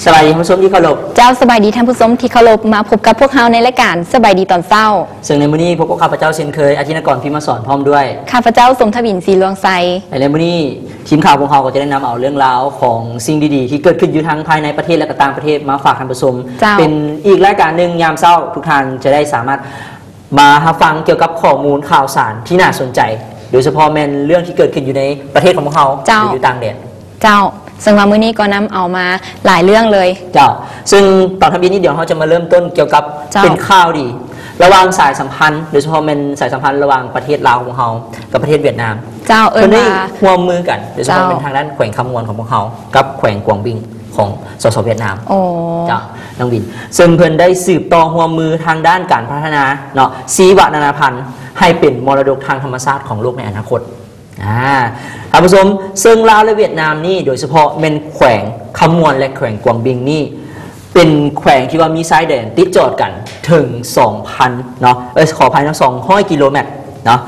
ສະບາຍດີທ່ານຜູ້ຊົມທີ່ເຄົາລົບ. ເຈົ້າ ສະບາຍດີທ່ານຜູ້ຊົມທີ່ເຄົາລົບ, ມາພົບກັບພວກເຮົາໃນລາຍການສະບາຍດີຕອນເຊົ້າ. ເຊິ່ງໃນມື້ນີ້ພົບກັບຂ້າພະເຈົ້າເຊັ່ນເຄີຍ ອາທິນະກອນ ພິມມະສອນ ພ້ອມດ້ວຍ ຂ້າພະເຈົ້າ ສົມທະວິນ ສີຫຼວງໄຊ. ແລະ ໃນມື້ນີ້ທີມຂ່າວຂອງເຮົາກໍຈະໄດ້ນຳເອົາເລື່ອງລາວຂອງສິ່ງດີໆທີ່ເກີດຂຶ້ນຢູ່ທັງພາຍໃນປະເທດ ແລະ ກໍຕ່າງປະເທດມາຝາກທ່ານຜູ້ຊົມ. ເຈົ້າ ເປັນອີກລາຍການໜຶ່ງຍາມເຊົ້າ ທຸກທ່ານຈະໄດ້ສາມາດ ມາຮັບຟັງກ່ຽວກັບຂໍ້ມູນຂ່າວສານທີ່ໜ້າສົນໃຈ ໂດຍສະເພາະແມ່ນເລື່ອງທີ່ເກີດຂຶ້ນຢູ່ໃນປະເທດຂອງພວກເຮົາ ເຈົ້າ ຫຼື ຢູ່ຕ່າງແດນ. ເຈົ້າ ເຊິ່ງວ່າມື້ນີ້ກໍນຳເອົາມາຫຼາຍເລື່ອງເລີຍ. ເຈົ້າ ເຊິ່ງຕອນທຳອິດນີ້ ດຽວເຮົາຈະມາເລີ່ມຕົ້ນກ່ຽວກັບ ເຈົ້າ ເປັນຂ່າວດີລະຫວ່າງສາຍສຳພັນ ໂດຍສະເພາະແມ່ນສາຍສຳພັນລະຫວ່າງປະເທດລາວຂອງເຮົາກັບປະເທດຫວຽດນາມ. ເຈົ້າ ເພິ່ນໄດ້ ເອີ້ນວ່າ ຮ່ວມມືກັນ ໂດຍສະເພາະ ເຈົ້າ ເປັນທາງດ້ານແຂວງຄຳມ່ວນຂອງພວກເຮົາກັບແຂວງກວາງບິງ ຂອງ ສສ ຫວຽດນາມ. ໂອ້ ເຈົ້າ ນ້ອງວິນ ເຊິ່ງເພິ່ນໄດ້ສືບຕໍ່ຮ່ວມມືທາງດ້ານການພັດທະນາເນາະ ຊີວະນານາພັນ ໃຫ້ເປັນມໍລະດົກທາງທຳມະຊາດຂອງໂລກໃນອະນາຄົດ. ອາ ທ່ານຜູ້ຊົມ ເຊິ່ງລາວ ແລະ ຫວຽດນາມນີ້ ໂດຍສະເພາະແມ່ນແຂວງຄຳມ່ວນ ແລະ ແຂວງກວາງບິງນີ້ ເປັນແຂວງທີ່ວ່າມີຊາຍແດນຕິດຈອດກັນເຖິງສອງພັນເນາະ ເອີ ຂໍອະໄພເນາະ ສອງຮ້ອຍກິໂລແມັດເນາະ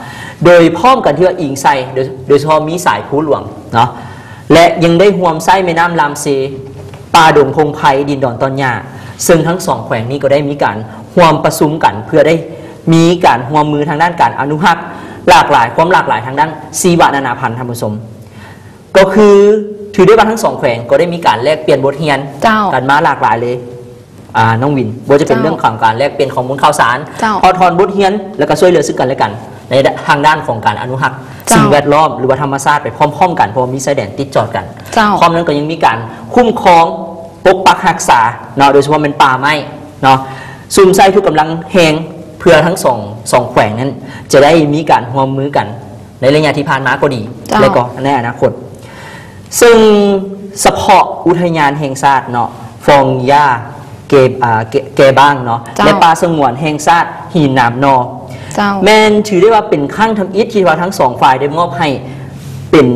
ໂດຍພ້ອມກັນທີ່ວ່າອີງໃສ່ ໂດຍ ໂດຍສະເພາະມີສາຍພູຫຼວງເນາະ ແລະ ຍັງໄດ້ຮ່ວມໃຊ້ແມ່ນ້ຳລຳເຊ, ປ່າດົງພົງໄພ, ດິນດອນຕອນຫຍ້າ, ເຊິ່ງທັງສອງແຂວງນີ້ກໍໄດ້ມີການຮ່ວມປະຊຸມກັນ ເພື່ອໄດ້ມີການຮ່ວມມືທາງດ້ານການອະນຸຮັກຫຼາກຫຼາຍ, ຄວາມຫຼາກຫຼາຍທາງດ້ານຊີວະນານາພັນ, ທ່ານຜູ້ຊົມ. ກໍຄືຖືໄດ້ວ່າທັງສອງແຂວງກໍໄດ້ມີການແລກປ່ຽນບົດຮຽນ ເຈົ້າ ກັນມາຫຼາກຫຼາຍເລີຍ. ອ່າ ນ້ອງວິນ ບໍ່ວ່າຈະເປັນ ເຈົ້າ ເລື່ອງຂອງການແລກປ່ຽນຂໍ້ມູນຂ່າວສານ, ເຈົ້າ ຖອດຖອນບົດຮຽນ ແລ້ວກໍຊ່ວຍເຫຼືອຊຶ່ງກັນແລະກັນ ໃນທາງດ້ານຂອງການອະນຸຮັກ ເຈົ້າ ສິ່ງແວດລ້ອມ ຫຼືວ່າທຳມະຊາດໄປພ້ອມໆກັນ ເພາະວ່າມີຊາຍແດນຕິດຈອດກັນ. ເຈົ້າ ພ້ອມນັ້ນກໍຍັງມີການຄຸ້ມຄອງປົກປັກຮັກສາເນາະ ໂດຍສະເພາະແມ່ນປ່າໄມ້ເນາະ ສຸມໃສ່ທຸກກຳລັງແຮງ ເພື່ອທັງສອງ ສອງແຂວງນັ້ນຈະໄດ້ມີການຮ່ວມມືກັນ ໃນໄລຍະທີ່ຜ່ານມາກໍດີ ເຈົ້າ ແລະກໍໃນອະນາຄົດ. ເຊິ່ງສະເພາະອຸທະຍານແຫ່ງຊາດເນາະ ຟອງຢາເກ ອ່າ ເກ ແກບ້າງເນາະ ເຈົ້າ ແລະ ປ່າສະຫງວນແຫ່ງຊາດຫີນໜາມໜໍ່ ເຈົ້າ ແມ່ນຖືໄດ້ວ່າເປັນຄັ້ງທຳອິດທີ່ວ່າທັງສອງຝ່າຍໄດ້ມອບໃຫ້ເປັນ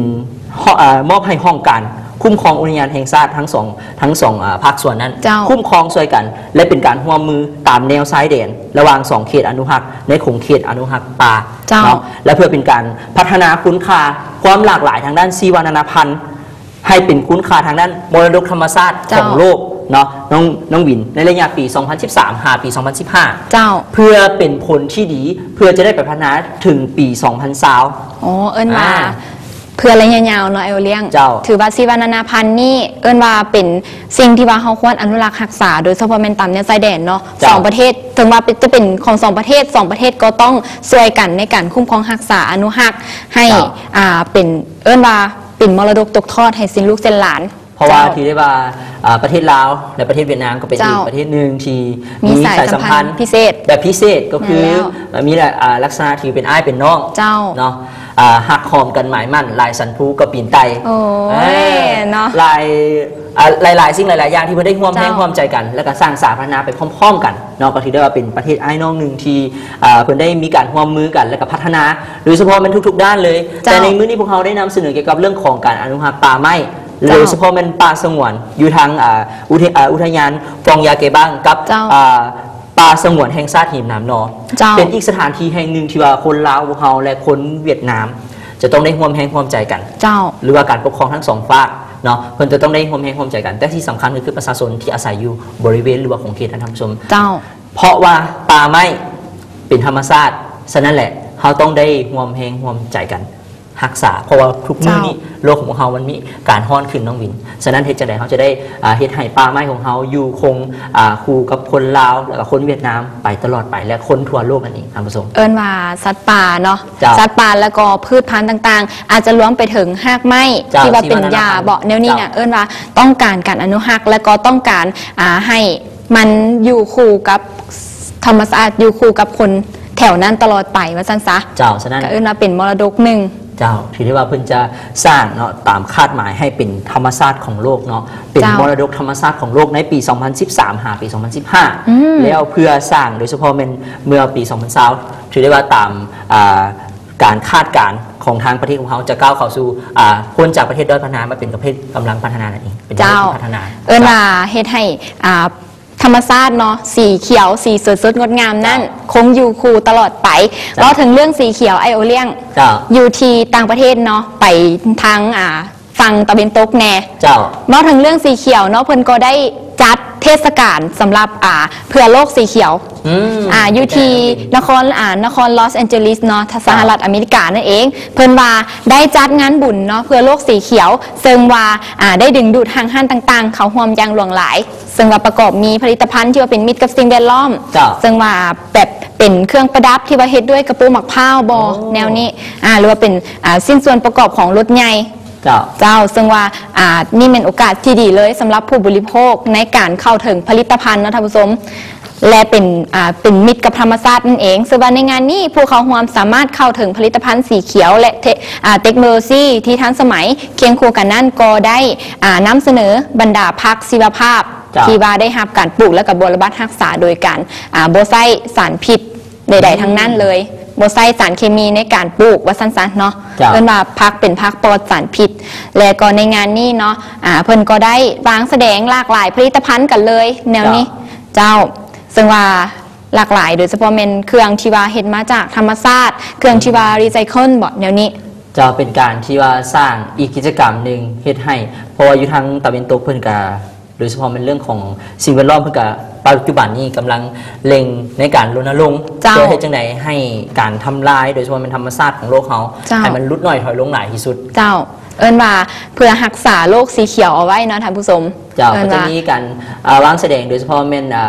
ເອີ ມອບໃຫ້ຫ້ອງການຄຸ້ມຄອງອຸທະຍານແຫ່ງຊາດທັງສອງ ທັງສອງ ອາ ພາກສ່ວນນັ້ນ ເຈົ້າ ຄຸ້ມຄອງຊ່ວຍກັນ ແລະ ເປັນການຮ່ວມມືຕາມແນວຊາຍແດນລະຫວ່າງສອງເຂດອະນຸຮັກ ໃນຂົງເຂດອະນຸຮັກປ່າ ເຈົ້າ ເນາະ ແລະ ເພື່ອເປັນການພັດທະນາຄຸນຄ່າຄວາມຫຼາກຫຼາຍທາງດ້ານຊີວະນານາພັນ ໃຫ້ເປັນຄຸນຄ່າທາງດ້ານມໍລະດົກທຳມະຊາດ ເຈົ້າ ຂອງໂລກເນາະ ນ້ອງ ນ້ອງວິນ ໃນໄລຍະປີສອງພັນສິບສາມ ຫາປີສອງພັນສິບຫ້າ ເຈົ້າ ເພື່ອເປັນຜົນທີ່ດີ ເພື່ອຈະໄດ້ໄປພັດທະນາເຖິງປີສອງພັນຊາວ. ອໍ ເອີ້ນວ່າ ອ່າ ເພື່ອໄລຍະຍາວເນາະ ອ້າຍໂອລ້ຽງ. ເຈົ້າ ຖືວ່າຊີວະນານາພັນນີ້ ເອີ້ນວ່າເປັນສິ່ງທີ່ວ່າເຮົາຄວນອະນຸລັກຮັກສາ ໂດຍສະເພາະແມ່ນຕາມແນວຊາຍແດນເນາະ ເຈົ້າ ສອງປະເທດ ເຖິງວ່າເປັນ ຈະເປັນຂອງສອງປະເທດ ສອງປະເທດກໍຕ້ອງຊ່ວຍກັນໃນການຄຸ້ມຄອງຮັກສາ ອະນຸຮັກໃຫ້ ເຈົ້າ ອ່າ ເປັນ ເອີ້ນວ່າເປັນມໍລະດົກຕົກທອດໃຫ້ເຊັ່ນລູກເຊັ່ນຫຼານ. ເພາະວ່າ ເຈົ້າ ຖືໄດ້ວ່າ ອ່າ ປະເທດລາວ ແລະ ປະເທດຫວຽດນາມກໍເປັນ ເຈົ້າ ອີກປະເທດໜຶ່ງທີ່ມີສາຍສຳພັນ ມີສາຍສຳພັນພິເສດ ແບບພິເສດ ກໍຄື ເອີ ມີ ອ່າ ລັກສະນະຖືເປັນອ້າຍເປັນນ້ອງ ເຈົ້າ ເນາະ ອ່າ ຮັກຫອມກັນໝາຍໝັ້ນ ຫຼາຍສັນພູກໍປີນໄຕ່ ໂອ້ຍ ເອີ ເນາະ ຫຼາຍ ອ່າ ຫຼາຍໆສິ່ງຫຼາຍໆຢ່າງທີ່ເພິ່ນໄດ້ຮ່ວມແຮງ ເຈົ້າ ຮ່ວມໃຈກັນ ແລ້ວກໍສ້າງສາພັດທະນາໄປພ້ອມໆກັນເນາະ ກໍຖືໄດ້ວ່າເປັນປະເທດອ້າຍນ້ອງໜຶ່ງທີ່ ອ່າ ເພິ່ນໄດ້ມີການຮ່ວມມືກັນ ແລ້ວກໍພັດທະນາ ໂດຍສະເພາະແມ່ນທຸກໆດ້ານເລີຍ. ເຈົ້າ ແຕ່ໃນມື້ນີ້ພວກເຮົາໄດ້ນຳສະເໜີກ່ຽວກັບເລື່ອງຂອງການອະນຸຮັກປ່າໄມ້ ເຈົ້າ ໂດຍສະເພາະແມ່ນປ່າສະຫງວນຢູ່ທາງ ອ່າ ອຸທະ ອ່າ ອຸທະຍານຟອງຢາເກບ້າງກັບ ເຈົ້າ ອ່າ ປ່າສະຫງວນແຫ່ງຊາດຫີນໜາມໜໍ່ ເຈົ້າ ເປັນອີກສະຖານທີ່ແຫ່ງໜຶ່ງທີ່ວ່າຄົນລາວພວກເຮົາ ແລະ ຄົນຫວຽດນາມຈະຕ້ອງໄດ້ຮ່ວມແຮງຮ່ວມໃຈກັນ ເຈົ້າ ຫຼືວ່າການປົກຄອງທັງສອງຟາກເນາະ ເພິ່ນຈະຕ້ອງໄດ້ຮ່ວມແຮງຮ່ວມໃຈກັນ ແຕ່ທີ່ສຳຄັນກໍຄືປະຊາຊົນທີ່ອາໄສຢູ່ບໍລິເວນ ຫຼືວ່າຂົງເຂດນັ້ນ ທ່ານຜູ້ຊົມ ເຈົ້າ ເພາະວ່າປ່າໄມ້ເປັນທຳມະຊາດ ສະນັ້ນແຫຼະ ເຮົາຕ້ອງໄດ້ຮ່ວມແຮງຮ່ວມໃຈກັນຮັກສາ ເພາະວ່າທຸກມື້ນີ້ ເຈົ້າ ໂລກຂອງພວກເຮົາມັນມີການຮ້ອນຂຶ້ນ ນ້ອງວິນ ສະນັ້ນເຮັດຈັ່ງໃດເຮົາຈະໄດ້ ອ່າ ເຮັດໃຫ້ປ່າໄມ້ຂອງເຮົາຢູ່ຄົງ ອ່າ ຄູ່ກັບຄົນລາວ ແລ້ວກໍຄົນຫວຽດນາມໄປຕະຫຼອດໄປ ແລະ ຄົນທົ່ວໂລກນັ້ນເອງ ທ່ານຜູ້ຊົມ. ເອີ້ນວ່າສັດປ່າເນາະ ເຈົ້າ ສັດປ່າ ແລ້ວກໍພືດພັນຕ່າງໆ ອາດຈະລວມໄປເຖິງຮາກໄມ້ ເຈົ້າ ທີ່ວ່າເປັນຢາເບາະ ແນວນີ້ນະ ເຈົ້າ ເອີ້ນວ່າຕ້ອງການການອະນຸຮັກ ແລ້ວກໍຕ້ອງການ ອ່າ ໃຫ້ ມັນຢູ່ຄູ່ກັບທຳມະຊາດ ຢູ່ຄູ່ກັບຄົນແຖວນັ້ນຕະຫຼອດໄປວ່າຊັ້ນຊະ. ເຈົ້າ ສະນັ້ນ ກໍເອີ້ນວ່າເປັນມໍລະດົກໜຶ່ງ. ເຈົ້າ ຖືໄດ້ວ່າເພິ່ນຈະສ້າງເນາະ ຕາມຄາດໝາຍໃຫ້ເປັນທຳມະຊາດຂອງໂລກເນາະ ເປັນ ເຈົ້າ ມໍລະດົກທຳມະຊາດຂອງໂລກໃນປີສອງພັນສິບສາມ ຫາປີສອງພັນສິບຫ້າ ອືມ ແລ້ວເພື່ອສ້າງ ໂດຍສະເພາະແມ່ນເມື່ອປີສອງພັນຊາວ ຖືໄດ້ວ່າຕາມ ອ່າ ການຄາດການຂອງທາງປະເທດຂອງເຮົາຈະກ້າວເຂົ້າສູ່ ອ່າ ພົ້ນຈາກປະເທດດ້ອຍພັດທະນາມາເປັນປະເທດກຳລັງພັດທະນານັ້ນເອງ ເປັນປະເທດທີ່ ເຈົ້າ ພັດທະນາ. ເອີ້ນວ່າເຮັດໃຫ້ ອ່າ ທຳມະຊາດເນາະ ສີຂຽວ ສີສົດໆ ງົດງາມນັ້ນ ເຈົ້າ ຄົງຢູ່ຄູ່ຕະຫຼອດໄປ. ເຈົ້າ ເວົ້າເຖິງເລື່ອງສີຂຽວ ອ້າຍໂອລ້ຽງ ເຈົ້າ ຢູ່ທີ່ຕ່າງປະເທດເນາະ ໄປທາງ ອ່າ ຝັ່ງຕາເວັນຕົກແດ່. ເຈົ້າ ເວົ້າເຖິງເລື່ອງສີຂຽວເນາະ ເພິ່ນກໍໄດ້ຈັດເທດສະການສຳລັບ ອ່າ ເພື່ອໂລກສີຂຽວ ອືມ ອ່າ ຢູ່ທີ່ ເປັນຈັ່ງໃດ ນະຄອນ ອ່າ ນະຄອນລອສແອນເຈີລິສເນາະ ສະຫະລັດອາເມລິການັ້ນເອງ. ເພິ່ນວ່າໄດ້ຈັດງານບຸນເນາະ ເພື່ອໂລກສີຂຽວ ເຊິ່ງວ່າ ອ່າ ໄດ້ດຶງດູດຫ້າງຮ້ານຕ່າງໆເຂົ້າຮ່ວມຢ່າງຫຼວງຫຼາຍ ເຊິ່ງວ່າປະກອບມີຜະລິດຕະພັນທີ່ວ່າເປັນມິດກັບສິ່ງແວດລ້ອມ ເຈົ້າ ເຊິ່ງວ່າແບບເປັນເຄື່ອງປະດັບທີ່ວ່າເຮັດດ້ວຍກະໂປງໝາກພ້າວບໍ ໂອ້ ແນວນີ້ ອ່າ ຫຼືວ່າເປັນ ອ່າ ຊິ້ນສ່ວນປະກອບຂອງລົດໃຫຍ່. ເຈົ້າ ເຈົ້າ ເຊິ່ງວ່າ ອ່າ ນີ້ແມ່ນໂອກາດທີ່ດີເລີຍສຳລັບຜູ້ບໍລິໂພກໃນການເຂົ້າເຖິງຜະລິດຕະພັນເນາະທ່ານຜູ້ຊົມ ແລະ ເປັນ ອ່າ ເປັນມິດກັບທຳມະຊາດນັ້ນເອງ. ເຊິ່ງວ່າໃນງານນີ້ຜູ້ເຂົ້າຮ່ວມສາມາດເຂົ້າເຖິງຜະລິດຕະພັນສີຂຽວ ແລະ ເທ ອ່າ ເຕັກໂນໂລຊີທີ່ທັນສະໄໝ. ຄຽງຄູ່ກັນນັ້ນກໍໄດ້ ອ່າ ນຳສະເໜີບັນດາຜັກຊີວະພາບ ເຈົ້າ ທີ່ວ່າໄດ້ຮັບການປູກ ແລ້ວກໍບົວລະບັດຮັກສາໂດຍການ ອ່າ ບໍ່ໃຊ້ສານພິດ ໃດໆທັງນັ້ນເລີຍ ບໍ່ໃຊ້ສານເຄມີໃນການປູກວ່າຊັ້ນຊະເນາະ. ເຈົ້າ ເອີ້ນວ່າຜັກເປັນຜັກປອດສານພິດ ແລະ ກໍໃນງານນີ້ເນາະ ອ່າ ເພິ່ນກໍໄດ້ວາງສະແດງຫຼາກຫຼາຍຜະລິດຕະພັນກັນເລີຍແນວນີ້. ເຈົ້າ ເຈົ້າ ເຊິ່ງວ່າຫຼາກຫຼາຍ ໂດຍສະເພາະແມ່ນເຄື່ອງທີ່ວ່າເຮັດມາຈາກທຳມະຊາດ ເຄື່ອງທີ່ວ່າຣີໄຊເຄິນບໍ ແນວນີ້. ເຈົ້າ ເປັນການທີ່ວ່າສ້າງອີກກິດຈະກຳໜຶ່ງເຮັດໃຫ້ ເພາະວ່າຢູ່ທາງຕາເວັນຕົກເພິ່ນກະ ໂດຍສະເພາະແມ່ນເລື່ອງຂອງສິ່ງແວດລ້ອມ ເພິ່ນກະປັດຈຸບັນນີ້ກຳລັງເລັ່ງໃນການລົນນະລົງ ເຈົ້າ ເພື່ອເຮັດຈັ່ງໃດໃຫ້ການທຳລາຍ ໂດຍສະເພາະແມ່ນທຳມະຊາດຂອງໂລກເຮົາ ເຈົ້າ ໃຫ້ມັນຫຼຸດໜ້ອຍຖອຍລົງຫຼາຍທີ່ສຸດ. ເຈົ້າ ເອີ້ນວ່າເພື່ອຮັກສາໂລກສີຂຽວເອົາໄວ້ເນາະທ່ານຜູ້ຊົມ. ເຈົ້າ ເອີ້ນວ່າ ກໍຈະມີການ ເອີ ວາງສະແດງ ໂດຍສະເພາະແມ່ນ ເອີ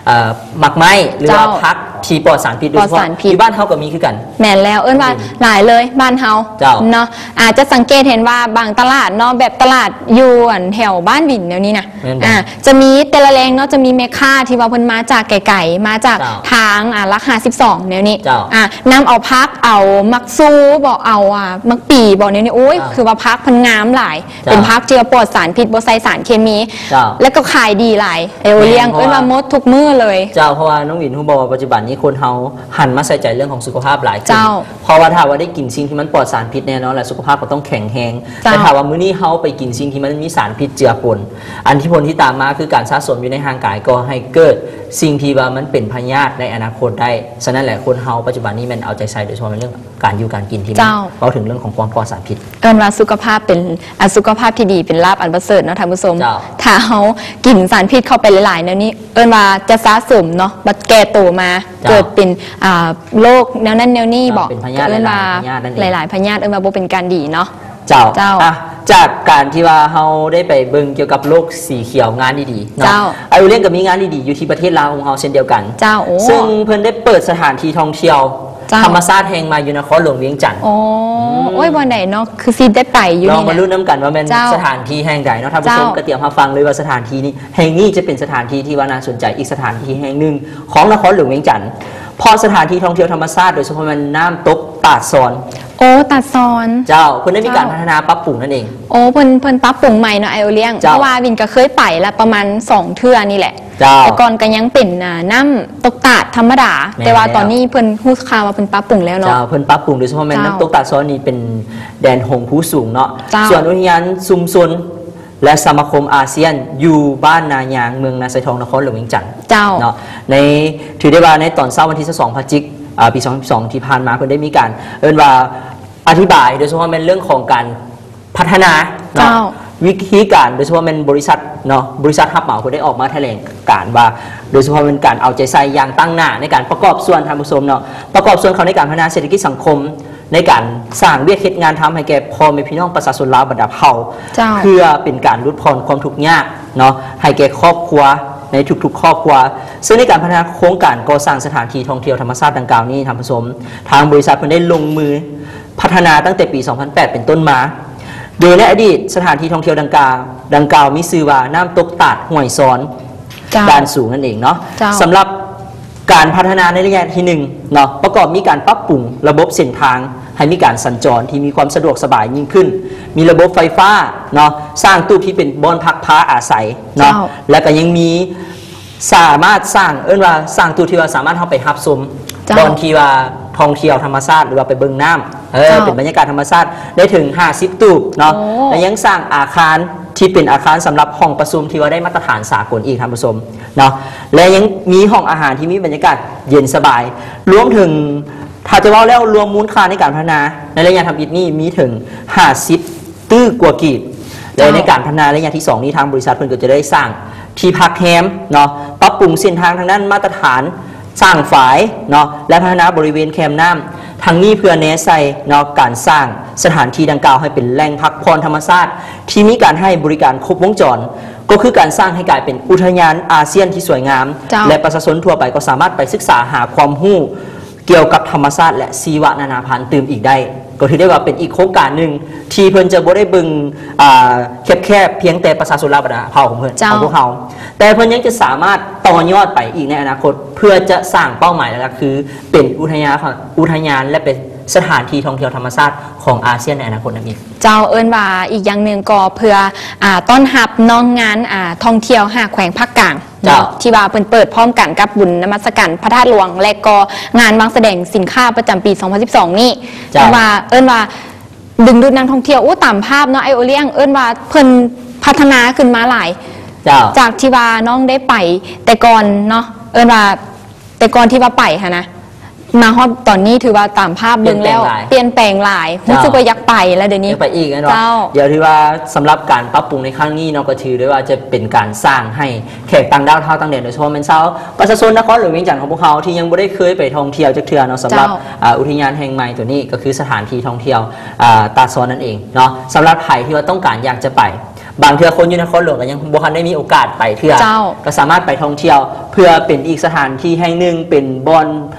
ເອີ ໝາກໄມ້ ຫຼືວ່າ ເຈົ້າ ຜັກທີ່ປອດສານພິດ ໂດຍສະເພາະ ປອດສານພິດ ຢູ່ບ້ານເຮົາກໍມີຄືກັນ. ແມ່ນແລ້ວ ເອີ້ນວ່າ ອືມ ຫຼາຍເລີຍບ້ານເຮົາ ເຈົ້າ ເນາະ. ອາດຈະສັງເກດເຫັນວ່າບາງຕະຫຼາດເນາະ ແບບຕະຫຼາດຢູ່ ອັນ ແຖວບ້ານວິນແນວນີ້ນະ ແມ່ນ ອ່າ ຈະມີແຕ່ລະແລງເນາະ ຈະມີແມ່ຄ້າທີ່ວ່າເພິ່ນມາຈາກໄກໆ ມາຈາກ ເຈົ້າ ທາງ ອ່າ ຫຼັກຫ້າສິບສອງແນວນີ້ ເຈົ້າ ອ່າ ນຳເອົາຜັກ ເອົາໝາກຊູບໍ ເອົາ ອ່າ ໝາກປີບໍ ແນວນີ້ ໂອ້ຍ ເຈົ້າ ຄືວ່າຜັກເພິ່ນງາມຫຼາຍ ເຈົ້າ ເປັນຜັກທີ່ວ່າປອດສານພິດ ບໍ່ໃສ່ສານເຄມີ ເຈົ້າ ແລ້ວກໍຂາຍດີຫຼາຍ ເອີ ແມ່ນ ລ້ຽງ ເອີ້ນວ່າໝົດທຸກມື້ເລີຍ. ເຈົ້າ ເພາະວ່ານ້ອງວິນຮູ້ບໍ່ວ່າປັດຈຸບັນນີ້ຄົນເຮົາຫັນມາໃສ່ໃຈເລື່ອງຂອງສຸຂະພາບຫຼາຍຂຶ້ນ ເຈົ້າ ເພາະວ່າຖ້າວ່າໄດ້ກິນສິ່ງທີ່ມັນປອດສານພິດແນ່ນອນແຫຼະ ສຸຂະພາບກໍຕ້ອງແຂງແຮງ. ເຈົ້າ ແຕ່ຖ້າວ່າມື້ນີ້ເຮົາໄປກິນສິ່ງທີ່ມັນມີສານພິດເຈືອປົນ ອັນທີ່ຜົນທີ່ຕາມມາຄືການສະສົມຢູ່ໃນຮ່າງກາຍ ກໍໃຫ້ເກີດສິ່ງທີ່ວ່າມັນເປັນພະຍາດໃນອະນາຄົດໄດ້. ສະນັ້ນແຫຼະ ຄົນເຮົາປັດຈຸບັນນີ້ແມ່ນເອົາໃຈໃສ່ ໂດຍສະເພາະໃນເລື່ອງການຢູ່ການກິນທີ່ ເຈົ້າ ເວົ້າເຖິງເລື່ອງຂອງຄວາມປອດສານພິດ. ເອີ້ນວ່າສຸຂະພາບເປັນ ອາ ສຸຂະພາບທີ່ດີເປັນລາບອັນປະເສີດເນາະທ່ານຜູ້ຊົມ. ເຈົ້າ ຖ້າເຮົາກິນສານພິດເຂົ້າໄປຫຼາຍໆແນວນີ້ ເອີ້ນວ່າຈະສະສົມເນາະ ບັດແກ່ໂຕມາ ເຈົ້າ ເກີດເປັນ ອ່າ ໂລກແນວນັ້ນແນວນີ້ບໍ ເປັນພະຍາດ ເອີ້ນວ່າຫຼາຍໆພະຍາດນັ້ນເອງ ຫຼາຍໆພະຍາດ ເອີ້ນວ່າບໍ່ເປັນການດີເນາະ. ເຈົ້າ ເຈົ້າ ອ່ະ ຈາກການທີ່ວ່າເຮົາໄດ້ໄປເບິ່ງກ່ຽວກັບໂລກສີຂຽວ ງານດີໆເນາະ ເຈົ້າ ອ້າຍໂອລ້ຽງກໍມີງານດີໆຢູ່ທີ່ປະເທດລາວຂອງເຮົາເຊັ່ນດຽວກັນ. ເຈົ້າ ໂອ້ ເຊິ່ງເພິ່ນໄດ້ເປີດສະຖານທີ່ທ່ອງທ່ຽວ ເຈົ້າ ທຳມະຊາດແຫ່ງໃໝ່ຢູ່ນະຄອນຫຼວງວຽງຈັນ. ອໍ ອືມ ໂອ້ຍ ບ່ອນໃດເນາະ ຄືຊິໄດ້ໄປຢູ່ນີ້ນະ. ລອງມາລຸ້ນນຳກັນວ່າແມ່ນ ເຈົ້າ ສະຖານທີ່ແຫ່ງໃດເນາະ ທ່ານຜູ້ຊົມ ເຈົ້າ ກໍຕຽມຮັບຟັງເລີຍວ່າສະຖານທີ່ນີ້ ແຫ່ງນີ້ຈະເປັນສະຖານທີ່ທີ່ວ່າໜ້າສົນໃຈອີກສະຖານທີ່ແຫ່ງໜຶ່ງຂອງນະຄອນຫຼວງວຽງຈັນ ເພາະສະຖານທີ່ທ່ອງທ່ຽວທຳມະຊາດ ໂດຍສະເພາະແມ່ນນ້ຳຕົກຕາດຊອນ. ໂອ້ ຕາດຊອນ. ເຈົ້າ ເພິ່ນໄດ້ມີການ ເຈົ້າ ພັດທະນາປັບປຸງນັ້ນເອງ. ໂອ້ ເພິ່ນ ເພິ່ນປັບປຸງໃໝ່ເນາະ ອ້າຍໂອລ້ຽງ. ເຈົ້າ ເພາະວ່າວິນກໍເຄີຍໄປລະປະມານສອງເທື່ອນີ້ແຫຼະ. ເຈົ້າ ແຕ່ກ່ອນກໍຍັງເປັນ ອ່າ ນ້ຳຕົກຕາດທຳມະດາ ແມ່ນ ແຕ່ວ່າຕອນນີ້ເພິ່ນຮູ້ຂ່າວວ່າເພິ່ນປັບປຸງແລ້ວເນາະ. ເຈົ້າ ເພິ່ນປັບປຸງ ໂດຍສະເພາະແມ່ນ ເຈົ້າ ນ້ຳຕົກຕາດຊອນນີ້ເປັນແດນຫົງພູສູງເນາະ. ເຈົ້າ ສ່ວນອຸທິຍານຊຸມຊົນ ແລະ ສະມາຄົມອາຊຽນ ຢູ່ບ້ານນາຍາງ ເມືອງນາຊາຍທອງ ນະຄອນຫຼວງວຽງຈັນ. ເຈົ້າ ເນາະ ໃນ ຖືໄດ້ວ່າໃນຕອນເຊົ້າວັນທີຊາວສອງ ພະຈິກ ອາ ປີສອງພັນຊາວສອງ ທີ່ຜ່ານມາ ເພິ່ນໄດ້ມີການ ເອີ້ນວ່າ ອະທິບາຍ ໂດຍສະເພາະແມ່ນເລື່ອງຂອງການພັດທະນາເນາະ. ເຈົ້າ ວິທີການ ໂດຍສະເພາະແມ່ນບໍລິສັດເນາະ ບໍລິສັດຮັບເໝົາ ເພິ່ນໄດ້ອອກມາຖະແຫຼງການວ່າ ໂດຍສະເພາະແມ່ນການເອົາໃຈໃສ່ຢ່າງຕັ້ງໜ້າໃນການປະກອບສ່ວນ ທ່ານຜູ້ຊົມເນາະ ປະກອບສ່ວນເຂົ້າໃນການພັດທະນາເສດຖະກິດສັງຄົມ ໃນການສ້າງວຽກເຮັດງານທຳໃຫ້ແກ່ພໍ່ແມ່ພີ່ນ້ອງປະຊາຊົນລາວບັນດາເຜົ່າ. ເຈົ້າ ເພື່ອເປັນການຫຼຸດຜ່ອນຄວາມທຸກຍາກເນາະ ໃຫ້ແກ່ຄອບຄົວໃນທຸກໆຄອບຄົວ. ເຊິ່ງໃນການພັດທະນາໂຄງການກໍ່ສ້າງສະຖານທີ່ທ່ອງທ່ຽວທຳມະຊາດດັ່ງກ່າວນີ້ ທ່ານຜູ້ຊົມ ທາງບໍລິສັດເພິ່ນໄດ້ລົງມືພັດທະນາຕັ້ງແຕ່ປີສອງພັນແປດເປັນຕົ້ນມາ. ໂດຍໃນອະດີດສະຖານທີ່ທ່ອງທ່ຽວດັ່ງກ່າວ ດັ່ງກ່າວມີຊື່ວ່ານ້ຳຕົກຕາດຫ້ວຍຊອນ ເຈົ້າ ດ້ານສູງນັ້ນເອງເນາະ. ເຈົ້າ ສຳລັບ ການພັດທະນາໃນໄລຍະທີໜຶ່ງເນາະ ປະກອບມີການປັບປຸງລະບົບເສັ້ນທາງໃຫ້ມີການສັນຈອນທີ່ມີຄວາມສະດວກສະບາຍຍິ່ງຂຶ້ນ, ມີລະບົບໄຟຟ້າເນາະ, ສ້າງຕູບທີ່ເປັນບ່ອນພັກພາອາໄສເນາະ, ເຈົ້າ. ແລ້ວກໍຍັງມີສາມາດສ້າງ ເອີ້ນວ່າສ້າງຕູບທີ່ວ່າສາມາດເຮົາໄປຮັບຊົມ ເຈົ້າ. ບ່ອນທີ່ວ່າທ່ອງທ່ຽວທຳມະຊາດ ຫຼືວ່າໄປເບິ່ງນ້ຳ ເອີ ເຈົ້າ. ເປັນບັນຍາກາດທຳມະຊາດໄດ້ເຖິງຫ້າສິບຕູບເນາະ. ໂອ້. ແລະຍັງສ້າງອາຄານທີ່ເປັນອາຄານສຳລັບຫ້ອງປະຊຸມທີ່ວ່າໄດ້ມາດຕະຖານສາກົນອີກ ທ່ານຜູ້ຊົມ. ເນາະ ແລະຍັງມີຫ້ອງອາຫານທີ່ມີບັນຍາກາດເຢັນສະບາຍ ລວມເຖິງ ຖ້າຈະເວົ້າແລ້ວ ລວມມູນຄ່າໃນການພັດທະນາໃນໄລຍະທຳອິດນີ້ມີເຖິງຫ້າສິບຕື້ກວ່າກີບ ແລະ ເຈົ້າ ໃນການພັດທະນາໄລຍະທີສອງນີ້ ທາງບໍລິສັດເພິ່ນກໍຈະໄດ້ສ້າງທີ່ພັກແຮມເນາະ, ປັບປຸງເສັ້ນທາງທາງດ້ານມາດຕະຖານ ສ້າງຝາຍເນາະ ແລະ ພັດທະນາບໍລິເວນແຄມນ້ຳ. ທັງນີ້ເພື່ອແນໃສ່ເນາະ ການສ້າງສະຖານທີ່ດັ່ງກ່າວໃຫ້ເປັນແຫຼ່ງພັກຜ່ອນທຳມະຊາດ ທີ່ມີການໃຫ້ບໍລິການຄົບວົງຈອນ, ກໍຄືການສ້າງໃຫ້ກາຍເປັນອຸທະຍານອາຊຽນທີ່ສວຍງາມ ເຈົ້າ ແລະ ປະຊາຊົນທົ່ວໄປກໍສາມາດໄປສຶກສາຫາຄວາມຮູ້ ກ່ຽວກັບທຳມະຊາດ ແລະ ຊີວະນານາພັນຕື່ມອີກໄດ້. ກໍຖືໄດ້ວ່າເປັນອີກໂຄງການໜຶ່ງທີ່ເພິ່ນຈະບໍ່ໄດ້ເບິ່ງ ອ່າ ແຄບໆພຽງແຕ່ປະຊາຊົນລາວບັນດາເຜົ່າຂອງເພິ່ນ ເຈົ້າ ຂອງພວກເຮົາ, ແຕ່ເພິ່ນຍັງຈະສາມາດຕໍ່ຍອດໄປອີກໃນອະນາຄົດ ເພື່ອຈະສ້າງເປົ້າໝາຍຫຼັກໆຄືເປັນອຸທະຍານ ອຸທະຍານ ແລະ ເປັນສະຖານທີ່ທ່ອງທ່ຽວທຳມະຊາດຂອງອາຊຽນໃນອະນາຄົດນັ້ນອີກ. ເຈົ້າ ເອີ້ນວ່າອີກຢ່າງໜຶ່ງກໍເພື່ອ ອ່າ ຕ້ອນຮັບນ້ອງງານ ອ່າ ທ່ອງທ່ຽວຫ້າແຂວງພາກກາງ ເຈົ້າ ເນາະ ທີ່ວ່າເພິ່ນເປີດພ້ອມກັນກັບບຸນນະມັດສະການພະທາດຫຼວງ ແລະ ກໍງານວາງສະແດງສິນຄ້າປະຈຳປີສອງພັນສິບສອງນີ້ ເຈົ້າ ເອີ້ນວ່າ ເອີ້ນວ່າດຶງດູດນັກທ່ອງທ່ຽວ. ໂອ້ ຕາມພາບເນາະ ອ້າຍໂອລ້ຽງ ເອີ້ນວ່າເພິ່ນພັດທະນາຂຶ້ນມາຫຼາຍ ເຈົ້າ ຈາກທີ່ວ່ານ້ອງໄດ້ໄປແຕ່ກ່ອນເນາະ ເອີ້ນວ່າແຕ່ກ່ອນທີ່ວ່າໄປຫັ້ນນະ ມາຮອດຕອນນີ້ຖືວ່າຕາມພາບເບິ່ງແລ້ວ ປ່ຽນແປງຫຼາຍ ປ່ຽນແປງຫຼາຍ ເຈົ້າ ຮູ້ສຶກວ່າຢາກໄປແລ້ວດຽວນີ້ ຢາກໄປອີກແມ່ນບໍ່? ເຈົ້າ ດຽວຖືວ່າສຳລັບການປັບປຸງໃນຄັ້ງນີ້ເນາະ ກໍຖືໄດ້ວ່າຈະເປັນການສ້າງໃຫ້ແຂກຕ່າງດ້າວຊາວຕ່າງແດນ ໂດຍສະເພາະແມ່ນຊາວປະຊາຊົນນະຄອນຫຼວງວຽງຈັນຂອງພວກເຮົາ ທີ່ຍັງບໍ່ໄດ້ເຄີຍໄປທ່ອງທ່ຽວຈັກເທື່ອເນາະ ສຳລັບ ເຈົ້າ ອາ ອຸທິຍານແຫ່ງໃໝ່ໂຕນີ້ ກໍຄືສະຖານທີ່ທ່ອງທ່ຽວ ອາ ຕາດຊອນນັ້ນເອງເນາະ. ສຳລັບໃຜທີ່ວ່າຕ້ອງການຢາກຈະໄປ ບາງເທື່ອຄົນຢູ່ນະຄອນຫຼວງກໍຍັງບໍ່ທັນໄດ້ມີໂອກາດໄປເທື່ອ ເຈົ້າ ກໍສາມາດໄປທ່ອງທ່ຽວ ເພື່ອເປັນອີກສະຖານທີ່ແຫ່ງໜຶ່ງ ເປັນບ່ອນ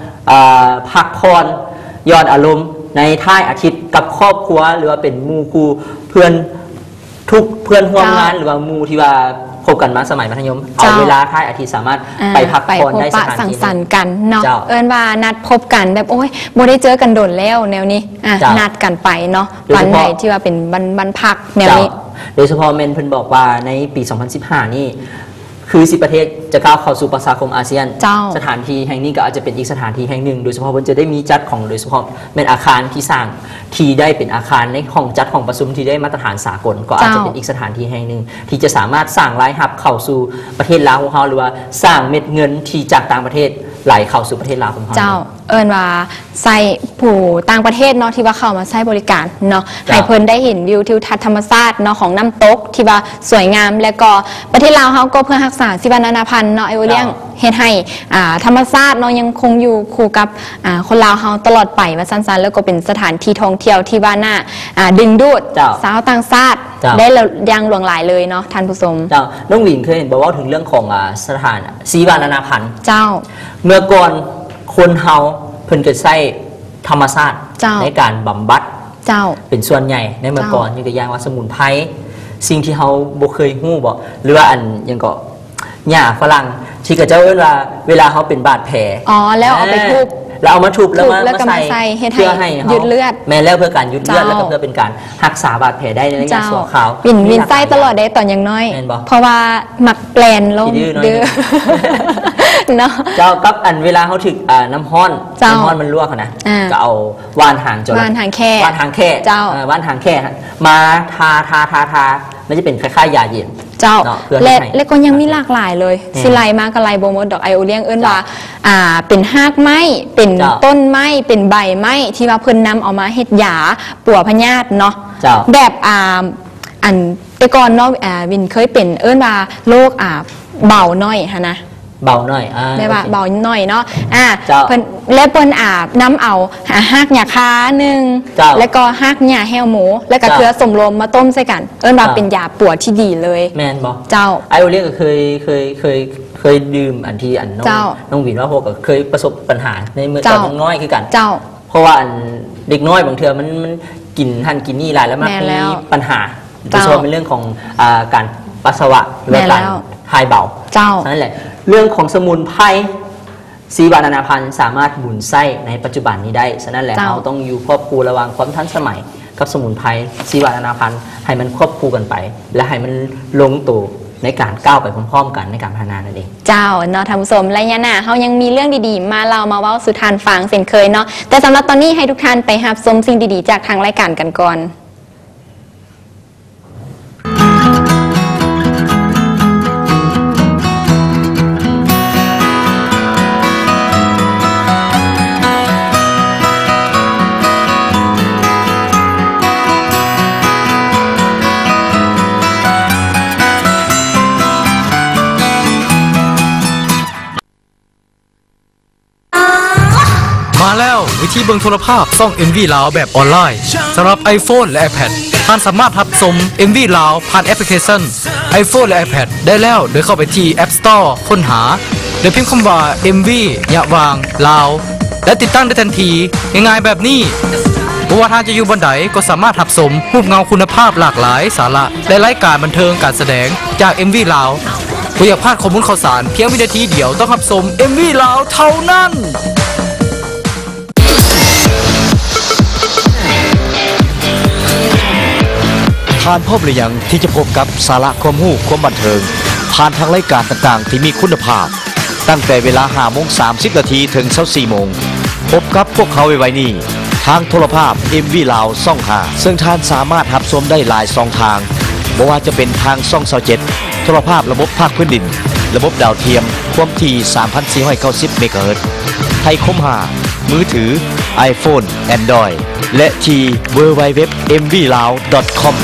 ອ່າ ພັກຜ່ອນຢ່ອນອາລົມໃນທ້າຍອາທິດກັບຄອບຄົວ ຫຼືວ່າເປັນໝູ່ຄູ່ເພື່ອນ ທຸກເພື່ອນຮ່ວມງານ ເຈົ້າ ຫຼືວ່າໝູ່ທີ່ວ່າຄົບກັນມາສະໄໝມັດທະຍົມ ເຈົ້າ ເອົາເວລາທ້າຍອາທິດສາມາດ ອ່າ ໄປພັກຜ່ອນໄດ້ ໄປພົບປະສັງສັນກັນເນາະ ເຈົ້າ ເອີ້ນວ່ານັດພົບກັນແບບ ໂອ້ຍ ບໍ່ໄດ້ເຈີກັນດົນແລ້ວແນວນີ້ ອ່າ ເຈົ້າ ນັດກັນໄປເນາະ ໂດຍສະເພາະ ວັນໃດທີ່ວ່າເປັນວັນ ວັນພັກແນວນີ້ ເຈົ້າ ໂດຍສະເພາະແມ່ນເພິ່ນບອກວ່າໃນປີສອງພັນສິບຫ້ານີ້ ຄືສິບປະເທດຈະກ້າວເຂົ້າສູ່ປະຊາຄົມອາຊຽນ ເຈົ້າ ສະຖານທີ່ແຫ່ງນີ້ກໍອາດຈະເປັນອີກສະຖານທີ່ແຫ່ງໜຶ່ງ ໂດຍສະເພາະເພິ່ນຈະໄດ້ມີຈັດຂອງ ໂດຍສະເພາະແມ່ນອາຄານທີ່ສ້າງ ທີ່ໄດ້ເປັນອາຄານໃນຫ້ອງຈັດຫ້ອງປະຊຸມທີ່ໄດ້ມາດຕະຖານສາກົນ ກໍອາດຈະເປັນ ເຈົ້າ ອີກສະຖານທີ່ແຫ່ງໜຶ່ງ ທີ່ຈະສາມາດສ້າງລາຍຮັບເຂົ້າສູ່ປະເທດລາວຂອງເຮົາ ຫຼືວ່າສ້າງເມັດເງິນທີ່ຈາກຕ່າງປະເທດໄຫຼເຂົ້າສູ່ປະເທດລາວຂອງເຮົາ ເຈົ້າ ເອີ້ນວ່າໃຊ້ຜູ້ຕ່າງປະເທດເນາະ ທີ່ວ່າເຂົ້າມາໃຊ້ບໍລິການເນາະ ເຈົ້າ ໃຫ້ເພິ່ນໄດ້ເຫັນວິວທິວທັດທຳມະຊາດເນາະ ຂອງນ້ຳຕົກທີ່ວ່າສວຍງາມ ແລະ ກໍປະເທດລາວເຮົາກໍເພື່ອຮັກສາຊີວະນານາພັນເນາະ ອ້າຍໂອລ້ຽງ ເຈົ້າ ເຮັດໃຫ້ ອ່າ ທຳມະຊາດເນາະ ຍັງຄົງຢູ່ຄູ່ກັບ ອ່າ ຄົນລາວເຮົາຕະຫຼອດໄປວ່າຊັ້ນໆ ແລ້ວກໍເປັນສະຖານທີ່ທ່ອງທ່ຽວທີ່ວ່າໜ້າ ອ່າ ດຶງດູດ ເຈົ້າ ຊາວຕ່າງຊາດ ເຈົ້າ ໄດ້ຢ່າງຫຼວງຫຼາຍເລີຍເນາະທ່ານຜູ້ຊົມ. ເຈົ້າ ນ້ອງຫວິນເຄີຍເຫັນບໍ່ ເວົ້າເຖິງເລື່ອງຂອງ ອ່າ ສະຖານ ຊີວະນານາພັນ ເຈົ້າ ເມື່ອກ່ອນຄົນເຮົາເພິ່ນກໍໃຊ້ທຳມະຊາດ ເຈົ້າ ໃນການບຳບັດ ເຈົ້າ ເປັນສ່ວນໃຫຍ່ໃນເມື່ອ ເຈົ້າ ກ່ອນ ຍົກຕົວຢ່າງວ່າສະໝຸນໄພ ສິ່ງທີ່ເຮົາບໍ່ເຄີຍຮູ້ບໍ ຫຼືວ່າອັນຫຍັງເກາະ ຫຍ້າຝຣັ່ງ ທີ່ເຂົາເຈົ້າເອີ້ນວ່າເວລາເຮົາເປັນບາດແຜ ອໍ ແລ້ວເອົາໄປທຸບ ແລ້ວເອົາມາທຸບ ທຸບ ແລ້ວມາ ແລ້ວກໍມາໃສ່ ມາໃສ່ ເຮັດໃຫ້ ເພື່ອໃຫ້ເຮົາຢຸດເລືອດ ແມ່ນແລ້ວ ເພື່ອການຢຸດເລືອດ ເຈົ້າ ແລ້ວກໍເພື່ອເປັນການຮັກສາບາດແຜໄດ້ໃນໄລຍະ ເຈົ້າ ຊົ່ວຄາວ ວິນ ວິນໃຊ້ຕະຫຼອດເດ້ຕອນຍັງນ້ອຍ ແມ່ນບໍ່? ເພາະວ່າມັກແກຣນລົງ ຂີ້ດື້ໜ້ອຍ ດື້ ໜຶ່ງ ເນາະ ເຈົ້າ ກັບອັນເວລາເຮົາຖືກ ອ່າ ນ້ຳຮ້ອນ ເຈົ້າ ນ້ຳຮ້ອນມັນລວກຫັ້ນນະ ອ່າ ກໍເອົາຫວ່ານຫາງຈໍລະ ຫວ່ານຫາງແຂ້ ຫວ່ານຫາງແຂ້ ເຈົ້າ ເອີ ຫວ່ານຫາງແຂ້ຫັ້ນມາທາ ທາ ທາ ທາ ມັນຈະເປັນຄ້າຍໆຢາເຢັນ ເຈົ້າ ເນາະ ເພື່ອ ແລະ ເຮັດໃຫ້ ແລະ ກໍຍັງມີຫຼາກຫຼາຍເລີຍ ແມ່ນ ຊິໄລ່ມາກໍໄລ່ບໍ່ໝົດດອກ ອ້າຍໂອລ້ຽງ ເອີ້ນ ເຈົ້າ ວ່າ ອ່າ ເປັນຮາກໄມ້ ເປັນ ເຈົ້າ ຕົ້ນໄມ້ ເປັນໃບໄມ້ ທີ່ວ່າເພິ່ນນຳເອົາມາເຮັດຢາປົວພະຍາດເນາະ ເຈົ້າ ແບບ ອ່າ ອັນແຕ່ກ່ອນເນາະ ອ່າ ວິນເຄີຍເປັນ ເອີ້ນວ່າໂລກ ອ່າ ເບົາໜ້ອຍຫັ້ນນະ ເບົາໜ້ອຍ ອ່າ ແບບວ່າ ໂອເຄ ເບົາໜ້ອຍເນາະ ອ່າ ເຈົ້າ ເພິ່ນ ແລະ ເພິ່ນ ອ່າ ນຳເອົາ ອ່າ ຮາກຫຍ້າຄາໜຶ່ງ ເຈົ້າ ແລະ ກໍຮາກຫຍ້າແຫ້ວໝູ ແລະ ກໍ ເຈົ້າ ເຄືອສົມລົມມາຕົ້ມໃສ່ກັນ ເອີ້ນວ່າ ເຈົ້າ ເປັນຢາປົວທີ່ດີເລີຍ ແມ່ນບໍ່? ເຈົ້າ ອ້າຍໂອລ້ຽງກໍເຄີຍ ເຄີຍ ເຄີຍ ເຄີຍດື່ມອັນທີ່ອັນນ້ອງ ເຈົ້າ ນ້ອງວິນວ່າ ພວກກໍເຄີຍປະສົບບັນຫາໃນເມື່ອ ເຈົ້າ ຕອນຍັງນ້ອຍຄືກັນ ເຈົ້າ ເພາະວ່າອັນເດັກນ້ອຍບາງເທື່ອມັນ ມັນກິນຫັ້ນກິນນີ້ຫຼາຍ ແລ້ວມັກ ແມ່ນແລ້ວ ມີບັນຫາ ເຈົ້າ ໂດຍສະເພາະເປັນເລື່ອງຂອງ ອ່າ ການປັດສະວະ ຫຼືວ່າ ແມ່ນແລ້ວ ການຖ່າຍເບົາ ເຈົ້າ ສະນັ້ນແຫຼະ ເລື່ອງຂອງສະໝຸນໄພ ຊີວະນານາພັນສາມາດໝູນໃຊ້ໃນປັດຈຸບັນນີ້ໄດ້. ສະນັ້ນແຫຼະ ເຈົ້າ ເຮົາຕ້ອງຢູ່ຄວບຄູ່ລະຫວ່າງຄວາມທັນສະໄໝກັບສະໝຸນໄພ ຊີວະນານາພັນ ໃຫ້ມັນຄວບຄູ່ກັນໄປ ແລະ ໃຫ້ມັນລົງໂຕໃນການກ້າວໄປພ້ອມໆກັນໃນການພັດທະນານັ້ນເອງ. ເຈົ້າ ເນາະທ່ານຜູ້ຊົມ ໄລຍະໜ້າເຮົາຍັງມີເລື່ອງດີໆມາເລົ່າມາເວົ້າສູ່ທ່ານຟັງເຊັ່ນເຄີຍເນາະ, ແຕ່ສຳລັບຕອນນີ້ໃຫ້ທຸກທ່ານໄປຮັບຊົມສິ່ງດີໆຈາກທາງລາຍການກັນກ່ອນ. ມາແລ້ວ ວິທີເບິ່ງໂທລະພາບຊ່ອງ ເອັມວີ ລາວ ແບບອອນລາຍ ສຳລັບ iPhone ແລະ iPad. ທ່ານສາມາດຮັບຊົມ ເອັມວີ ລາວ ຜ່ານແອັບພລິເຄຊັນ iPhone ແລະ iPad ໄດ້ແລ້ວ ໂດຍເຂົ້າໄປທີ່ App Store ຄົ້ນຫາ ແລະ ພິມຄຳວ່າ ເອັມວີ ຍະຫວ່າງ ລາວ ແລະ ຕິດຕັ້ງໄດ້ທັນທີ ງ່າຍໆແບບນີ້. ບໍ່ວ່າທ່ານຈະຢູ່ບ່ອນໃດ ກໍສາມາດຮັບຊົມຮູບເງົາຄຸນນະພາບຫຼາກຫຼາຍສາລະ ແລະ ລາຍການບັນເທີງການສະແດງຈາກ ເອັມວີ ລາວ. ບໍ່ຢາກພາດຂໍ້ມູນຂ່າວສານ ພຽງວິນາທີດຽວ ຕ້ອງຮັບຊົມ ເອັມວີ ລາວ ເທົ່ານັ້ນ. ທ່ານພ້ອມຫຼືຍັງທີ່ຈະພົບກັບສາລະຄວາມຮູ້ຄວາມບັນເທີງ ຜ່ານທາງລາຍການຕ່າງໆທີ່ມີຄຸນນະພາບ ຕັ້ງແຕ່ເວລາຫ້າໂມງສາມສິບນາທີເຖິງຊາວສີ່ໂມງ. ພົບກັບພວກເຮົາໄວໆນີ້ ທາງໂທລະພາບ ເອັມວີ ລາວ ຊ່ອງຫ້າ ເຊິ່ງທ່ານສາມາດຮັບຊົມໄດ້ຫຼາຍຊ່ອງທາງ, ບໍ່ວ່າຈະເປັນທາງຊ່ອງຊາວເຈັດ ໂທລະພາບລະບົບພາກພື້ນດິນ, ລະບົບດາວທຽມ, ຄວາມຖີ່ສາມພັນສີ່ຮ້ອຍເກົ້າສິບເມກາເຮີດ, ໄທຄົມຫ້າ, ມືຖື, iPhone, Android ແລະ ທີ່ ดับເບິນຢູ ດັບເບິນຢູ ດັບເບິນຢູ ດອດ ເອັມ ວີ ລາວ ດອດ ຄອມ.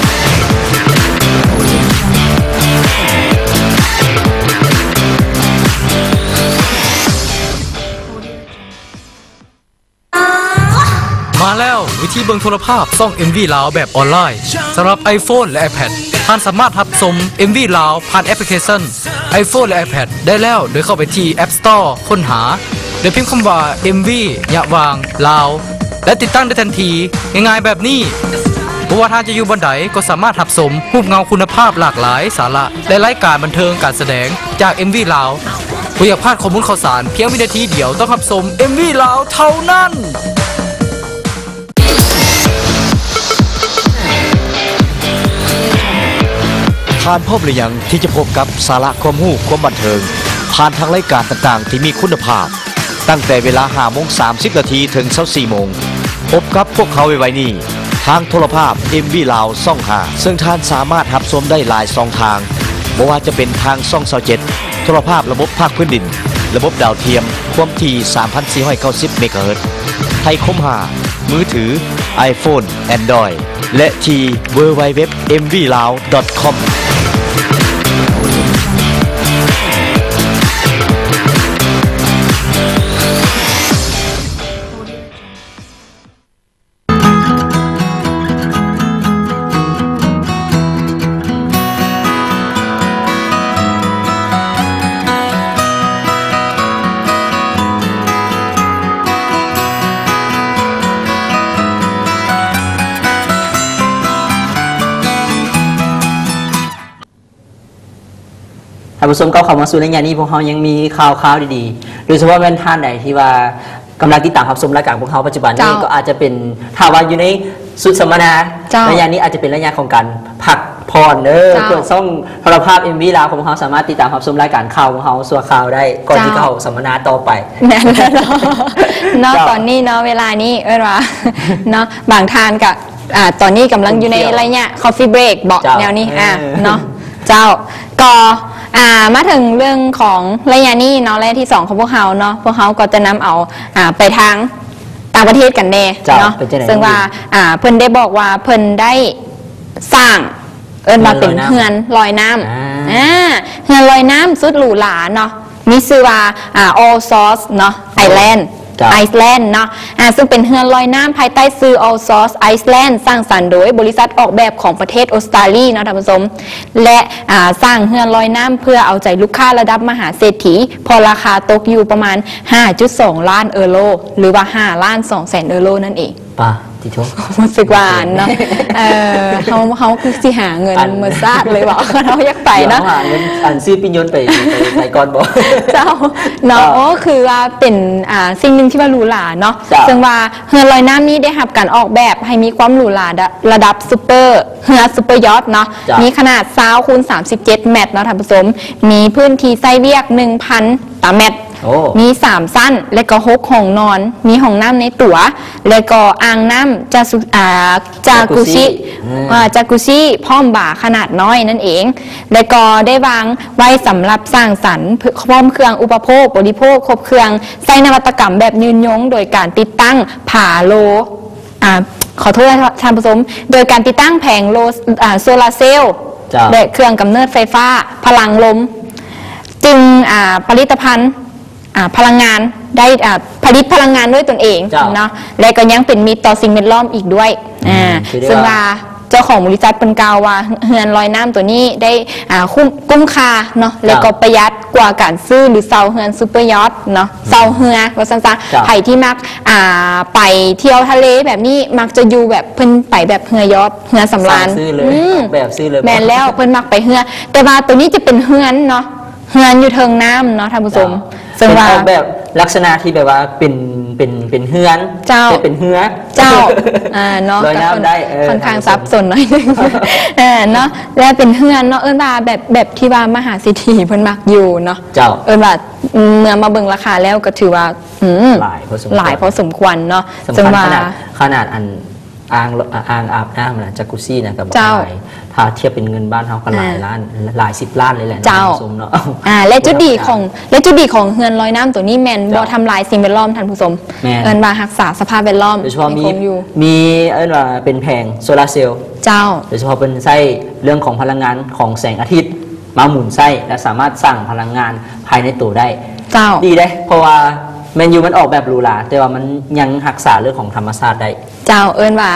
ມາແລ້ວ ວິທີເບິ່ງໂທລະພາບຊ່ອງ ເອັມວີ ລາວ ແບບອອນລາຍ ສຳລັບ iPhone ແລະ iPad. ທ່ານສາມາດຮັບຊົມ ເອັມວີ ລາວ ຜ່ານແອັບພລິເຄຊັນ iPhone ແລະ iPad ໄດ້ແລ້ວ ໂດຍເຂົ້າໄປທີ່ App Store ຄົ້ນຫາ ແລະ ພິມຄຳວ່າ ເອັມວີ ຍະຫວ່າງ ລາວ ແລະ ຕິດຕັ້ງໄດ້ທັນທີ ງ່າຍໆແບບນີ້. ບໍ່ວ່າທ່ານຈະຢູ່ບ່ອນໃດ ກໍສາມາດຮັບຊົມຮູບເງົາຄຸນນະພາບຫຼາກຫຼາຍສາລະ ແລະ ລາຍການບັນເທີງການສະແດງຈາກ ເອັມວີ ລາວ. ບໍ່ຢາກພາດຂໍ້ມູນຂ່າວສານ ພຽງວິນາທີດຽວ ຕ້ອງຮັບຊົມ ເອັມວີ ລາວ ເທົ່ານັ້ນ. ທ່ານພ້ອມຫຼືຍັງທີ່ຈະພົບກັບສາລະຄວາມຮູ້ຄວາມບັນເທີງ ຜ່ານທາງລາຍການຕ່າງໆທີ່ມີຄຸນນະພາບ ຕັ້ງແຕ່ເວລາຫ້າໂມງສາມສິບນາທີເຖິງຊາວສີ່ໂມງ. ພົບກັບພວກເຮົາໄວໆນີ້ ທາງໂທລະພາບ ເອັມວີ ລາວ ຊ່ອງຫ້າ ເຊິ່ງທ່ານສາມາດຮັບຊົມໄດ້ຫຼາຍຊ່ອງທາງ, ບໍ່ວ່າຈະເປັນທາງຊ່ອງຊາວເຈັດ ໂທລະພາບລະບົບພາກພື້ນດິນ, ລະບົບດາວທຽມ, ຄວາມຖີ່ສາມພັນສີ່ຮ້ອຍເກົ້າສິບເມກາເຮີດ, ໄທຄົມຫ້າ, ມືຖື, iPhone, Android ແລະ ທີ່ ดับເບິນຢູ ດັບເບິນຢູ ດັບເບິນຢູ ດອດ ເອັມ ວີ ລາວ ດອດ ຄອມ. ທ່ານຜູ້ຊົມ ກັບເຂົ້າມາສູ່ໄລຍະນີ້ ພວກເຮົາຍັງມີຂ່າວຄາວດີໆ ໂດຍສະເພາະແມ່ນທ່ານໃດທີ່ວ່າກຳລັງຕິດຕາມຮັບຊົມລາຍການພວກເຮົາປັດຈຸບັນນີ້ ເຈົ້າ ກໍອາດຈະເປັນ ຖ້າວ່າຢູ່ໃນຊຸດສຳມະນາ ເຈົ້າ ໄລຍະນີ້ອາດຈະເປັນໄລຍະຂອງການພັກຜ່ອນເດີ ເຈົ້າ ເພື່ອຊ່ອງໂທລະພາບ ເອັມ ວີ ລາວ ຂອງເຮົາສາມາດຕິດຕາມຮັບຊົມລາຍການຂ່າວຂອງເຮົາຊົ່ວຄາວໄດ້ ກ່ອນທີ່ ເຈົ້າ ເຂົ້າສຳມະນາຕໍ່ໄປ. ແມ່ນແລ້ວເນາະ ເນາະ ເຈົ້າ ຕອນນີ້ເນາະ ເວລານີ້ເອີ້ນວ່າເນາະ ບາງທ່ານກະ ອ່າ ຕອນນີ້ກຳລັງຢູ່ໃນໄລຍະ coffee break ເບາະ ເຈົ້າ ແນວນີ້ ເອີ ອ່າ ເນາະ ເຈົ້າ ກໍ ອ່າ ມາເຖິງເລື່ອງຂອງໄລຍະນີ້ເນາະ ໄລຍະທີສອງຂອງພວກເຮົາເນາະ ພວກເຮົາກໍຈະນຳເອົາ ອ່າ ໄປທາງຕ່າງປະເທດກັນແດ່ ເຈົ້າ ເນາະ ເຊິ່ງວ່າ ອ່າ ເພິ່ນໄດ້ບອກວ່າເພິ່ນໄດ້ສ້າງ ເອີ້ນວ່າເປັນເຮືອນລອຍນ້ຳ ອ່າ ເຮືອນລອຍນ້ຳສຸດຫຼູຫຼາເນາະ ມີຊື່ວ່າ ອ່າ All Source ເນາະ Island ເຈົ້າ Island ເນາະ ອ່າ ເຊິ່ງເປັນເຮືອນລອຍນ້ຳພາຍໃຕ້ຊື່ All Source Island ສ້າງສັນໂດຍບໍລິສັດອອກແບບຂອງປະເທດອົດສະຕາລີເນາະທ່ານຜູ້ຊົມ ແລະ ອ່າ ສ້າງເຮືອນລອຍນ້ຳເພື່ອເອົາໃຈລູກຄ້າລະດັບມະຫາເສດຖີ ເພາະລາຄາຕົກຢູ່ປະມານຫ້າຈຸດສອງລ້ານເອີໂຣ ຫຼືວ່າຫ້າລ້ານສອງແສນເອີໂຣນັ້ນເອງ. ປາ ຕິໂທ ຮູ້ສຶກວ່າເນາະ ເອີ ເຮົາ ເຮົາຄືຊິຫາເງິນ ອັນ ມື້ຊາດເລີຍເບາະ ເຮົາຢາກໄປເນາະ ຫາເງິນ ອັນ ຊື້ປີ້ຍົນໄປ ໄປ ໄປກ່ອນບໍ່? ເຈົ້າ ເນາະ ເຈົ້າ ໂອ້ ຄືວ່າເປັນ ອ່າ ສິ່ງໜຶ່ງທີ່ວ່າຫຼູຫຼາເນາະ ເຈົ້າ ເຊິ່ງວ່າເຮືອນລອຍນ້ຳນີ້ໄດ້ຮັບການອອກແບບໃຫ້ມີຄວາມຫຼູຫຼາ ລະ ລະດັບຊຸບເປີ ເຮືອຊຸບເປີຢອດເນາະ ເຈົ້າ ມີຂະໜາດຊາວຄູນສາມສິບເຈັດແມັດເນາະທ່ານຜູ້ຊົມ ມີພື້ນທີ່ໃຊ້ວຽກໜຶ່ງພັນຕາແມັດ ໂອ້ ມີສາມຊັ້ນ ແລະກໍຫົກຫ້ອງນອນ ມີຫ້ອງນ້ຳໃນຕົວ ແລະກໍອ່າງນ້ຳຈາຊຸ ອ່າ ຈາກູຊີ ຈາກູຊີ ອືມ ອ່າ ຈາກູຊີ ພ້ອມບາຂະໜາດນ້ອຍນັ້ນເອງ ແລະກໍໄດ້ວາງໄວ້ສຳລັບສ້າງສັນ ພ້ອມເຄື່ອງອຸປະໂພກບໍລິໂພກຄົບເຄື່ອງ ໃຊ້ນະວັດຕະກຳແບບຍືນຍົງ ໂດຍການຕິດຕັ້ງຜາໂລ ອ່າ ຂໍໂທດທ່ານຜູ້ຊົມ ໂດຍການຕິດຕັ້ງແຜງໂລ ອ່າ ໂຊລາເຊວ ເຈົ້າ ແລະເຄື່ອງກຳເນີດໄຟຟ້າພະລັງລົມ ຈຶ່ງ ອ່າ ຜະລິດຕະພັນ ອ່າ ພະລັງງານໄດ້ ອ່າ ຜ ຜະລິດພະລັງງານດ້ວຍຕົນເອງເຈົ້າ ເນາະ ແລະກໍຍັງເປັນມິດຕໍ່ສິ່ງແວດລ້ອມອີກດ້ວຍ. ອືມ ອ່າ ຖືໄດ້ ເຊິ່ງວ່າ ວ່າເຈົ້າຂອງບໍລິສັດເພິ່ນກ່າວວ່າ ເຮືອນລອຍນ້ຳຕົວນີ້ໄດ້ ອ່າ ຄຸ້ມ ຄຸ້ມຄ່າເນາະ ເຈົ້າ ແລະກໍປະຢັດກວ່າການຊື້ ຫຼື ເຊົ່າເຮືອນຊຸບເປີຢອດເນາະ ອືມ ເຊົ່າເຮືອວ່າຊັ້ນຊະ. ເຈົ້າ ໃຜທີ່ມັກ ອ່າ ໄປທ່ຽວທະເລແບບນີ້ ມັກຈະຢູ່ແບບ ເພິ່ນໄປແບບເຮືອຢອດ ເຮືອສຳລານ ສ້າງຊື່ເລີຍ ອືມ ອອກແບບຊື່ເລີຍ ແມ່ນແລ້ວ ເພິ່ນມັກໄປເຮືອ ແຕ່ວ່າໂຕນີ້ຈະເປັນເຮືອນເນາະ ເຮືອນຢູ່ເທິງນ້ຳເນາະທ່ານຜູ້ຊົມ. ເຈົ້າ ເຊິ່ງວ່າ ເປັນອອກແບບລັກສະນະທີ່ແບບວ່າເປັນ ເປັນ ເປັນເຮືອນ ເຈົ້າ ແຕ່ເປັນເຮືອ ເຈົ້າ ອ່າ ເນາະ ລອຍນ້ຳໄດ້ ເອີ ຄ່ອນຂ້າງສັບສົນໜ້ອຍໜຶ່ງ ເອີ ເນາະ ແລະເປັນເຮືອນເນາະ ເອີ້ນວ່າແບບ ແບບທີ່ວ່າມະຫາເສດຖີເພິ່ນມັກຢູ່ເນາະ. ເຈົ້າ ເອີ້ນວ່າ ເມື່ອມາເບິ່ງລາຄາແລ້ວກໍຖືວ່າ ອືມ ຫຼາຍພໍສົມຄວນ ຫຼາຍພໍສົມຄວນເນາະ. ສຳຄັນ ເຊິ່ງວ່າ ຂະໜາດ ຂະໜາດອັນ ອ່າງ ອ່າ ອ່າງອາບນ້ຳນະ ຈັກກຸຊີນະ ກໍບໍ່ ເຈົ້າ ຫຼາຍ ຖ້າທຽບເປັນເງິນບ້ານເຮົາກໍຫຼາຍ ອ່າ ລ້ານ ຫຼາຍສິບລ້ານເລີຍແຫຼະ ເຈົ້າ ທ່ານຜູ້ຊົມເນາະ. ອ່າ ແລະຈຸດດີຂອງ ເຈົ້າ ແລະຈຸດດີຂອງເຮືອນລອຍນ້ຳໂຕນີ້ແມ່ນ ເຈົ້າ ບໍ່ທຳລາຍສິ່ງແວດລ້ອມທ່ານຜູ້ຊົມ. ແມ່ນ ເອີ້ນວ່າຮັກສາສະພາບແວດລ້ອມ ໂດຍສະເພາະມີ ມີ ມີ ເອີ້ນວ່າເປັນແຜງໂຊລາເຊວ ເຈົ້າ ໂດຍສະເພາະເພິ່ນໃຊ້ເລື່ອງຂອງພະລັງງານຂອງແສງອາທິດມາໝູນໃຊ້ ແລະສາມາດສ້າງພະລັງງານພາຍໃນໂຕໄດ້. ເຈົ້າ ດີເດ້ ເພາະວ່າແມ່ນຢູ່ມັນອອກແບບຫຼູຫຼາ ແຕ່ວ່າມັນຍັງຮັກສາເລື່ອງຂອງທຳມະຊາດໄດ້. ເຈົ້າ ເອີ້ນວ່າ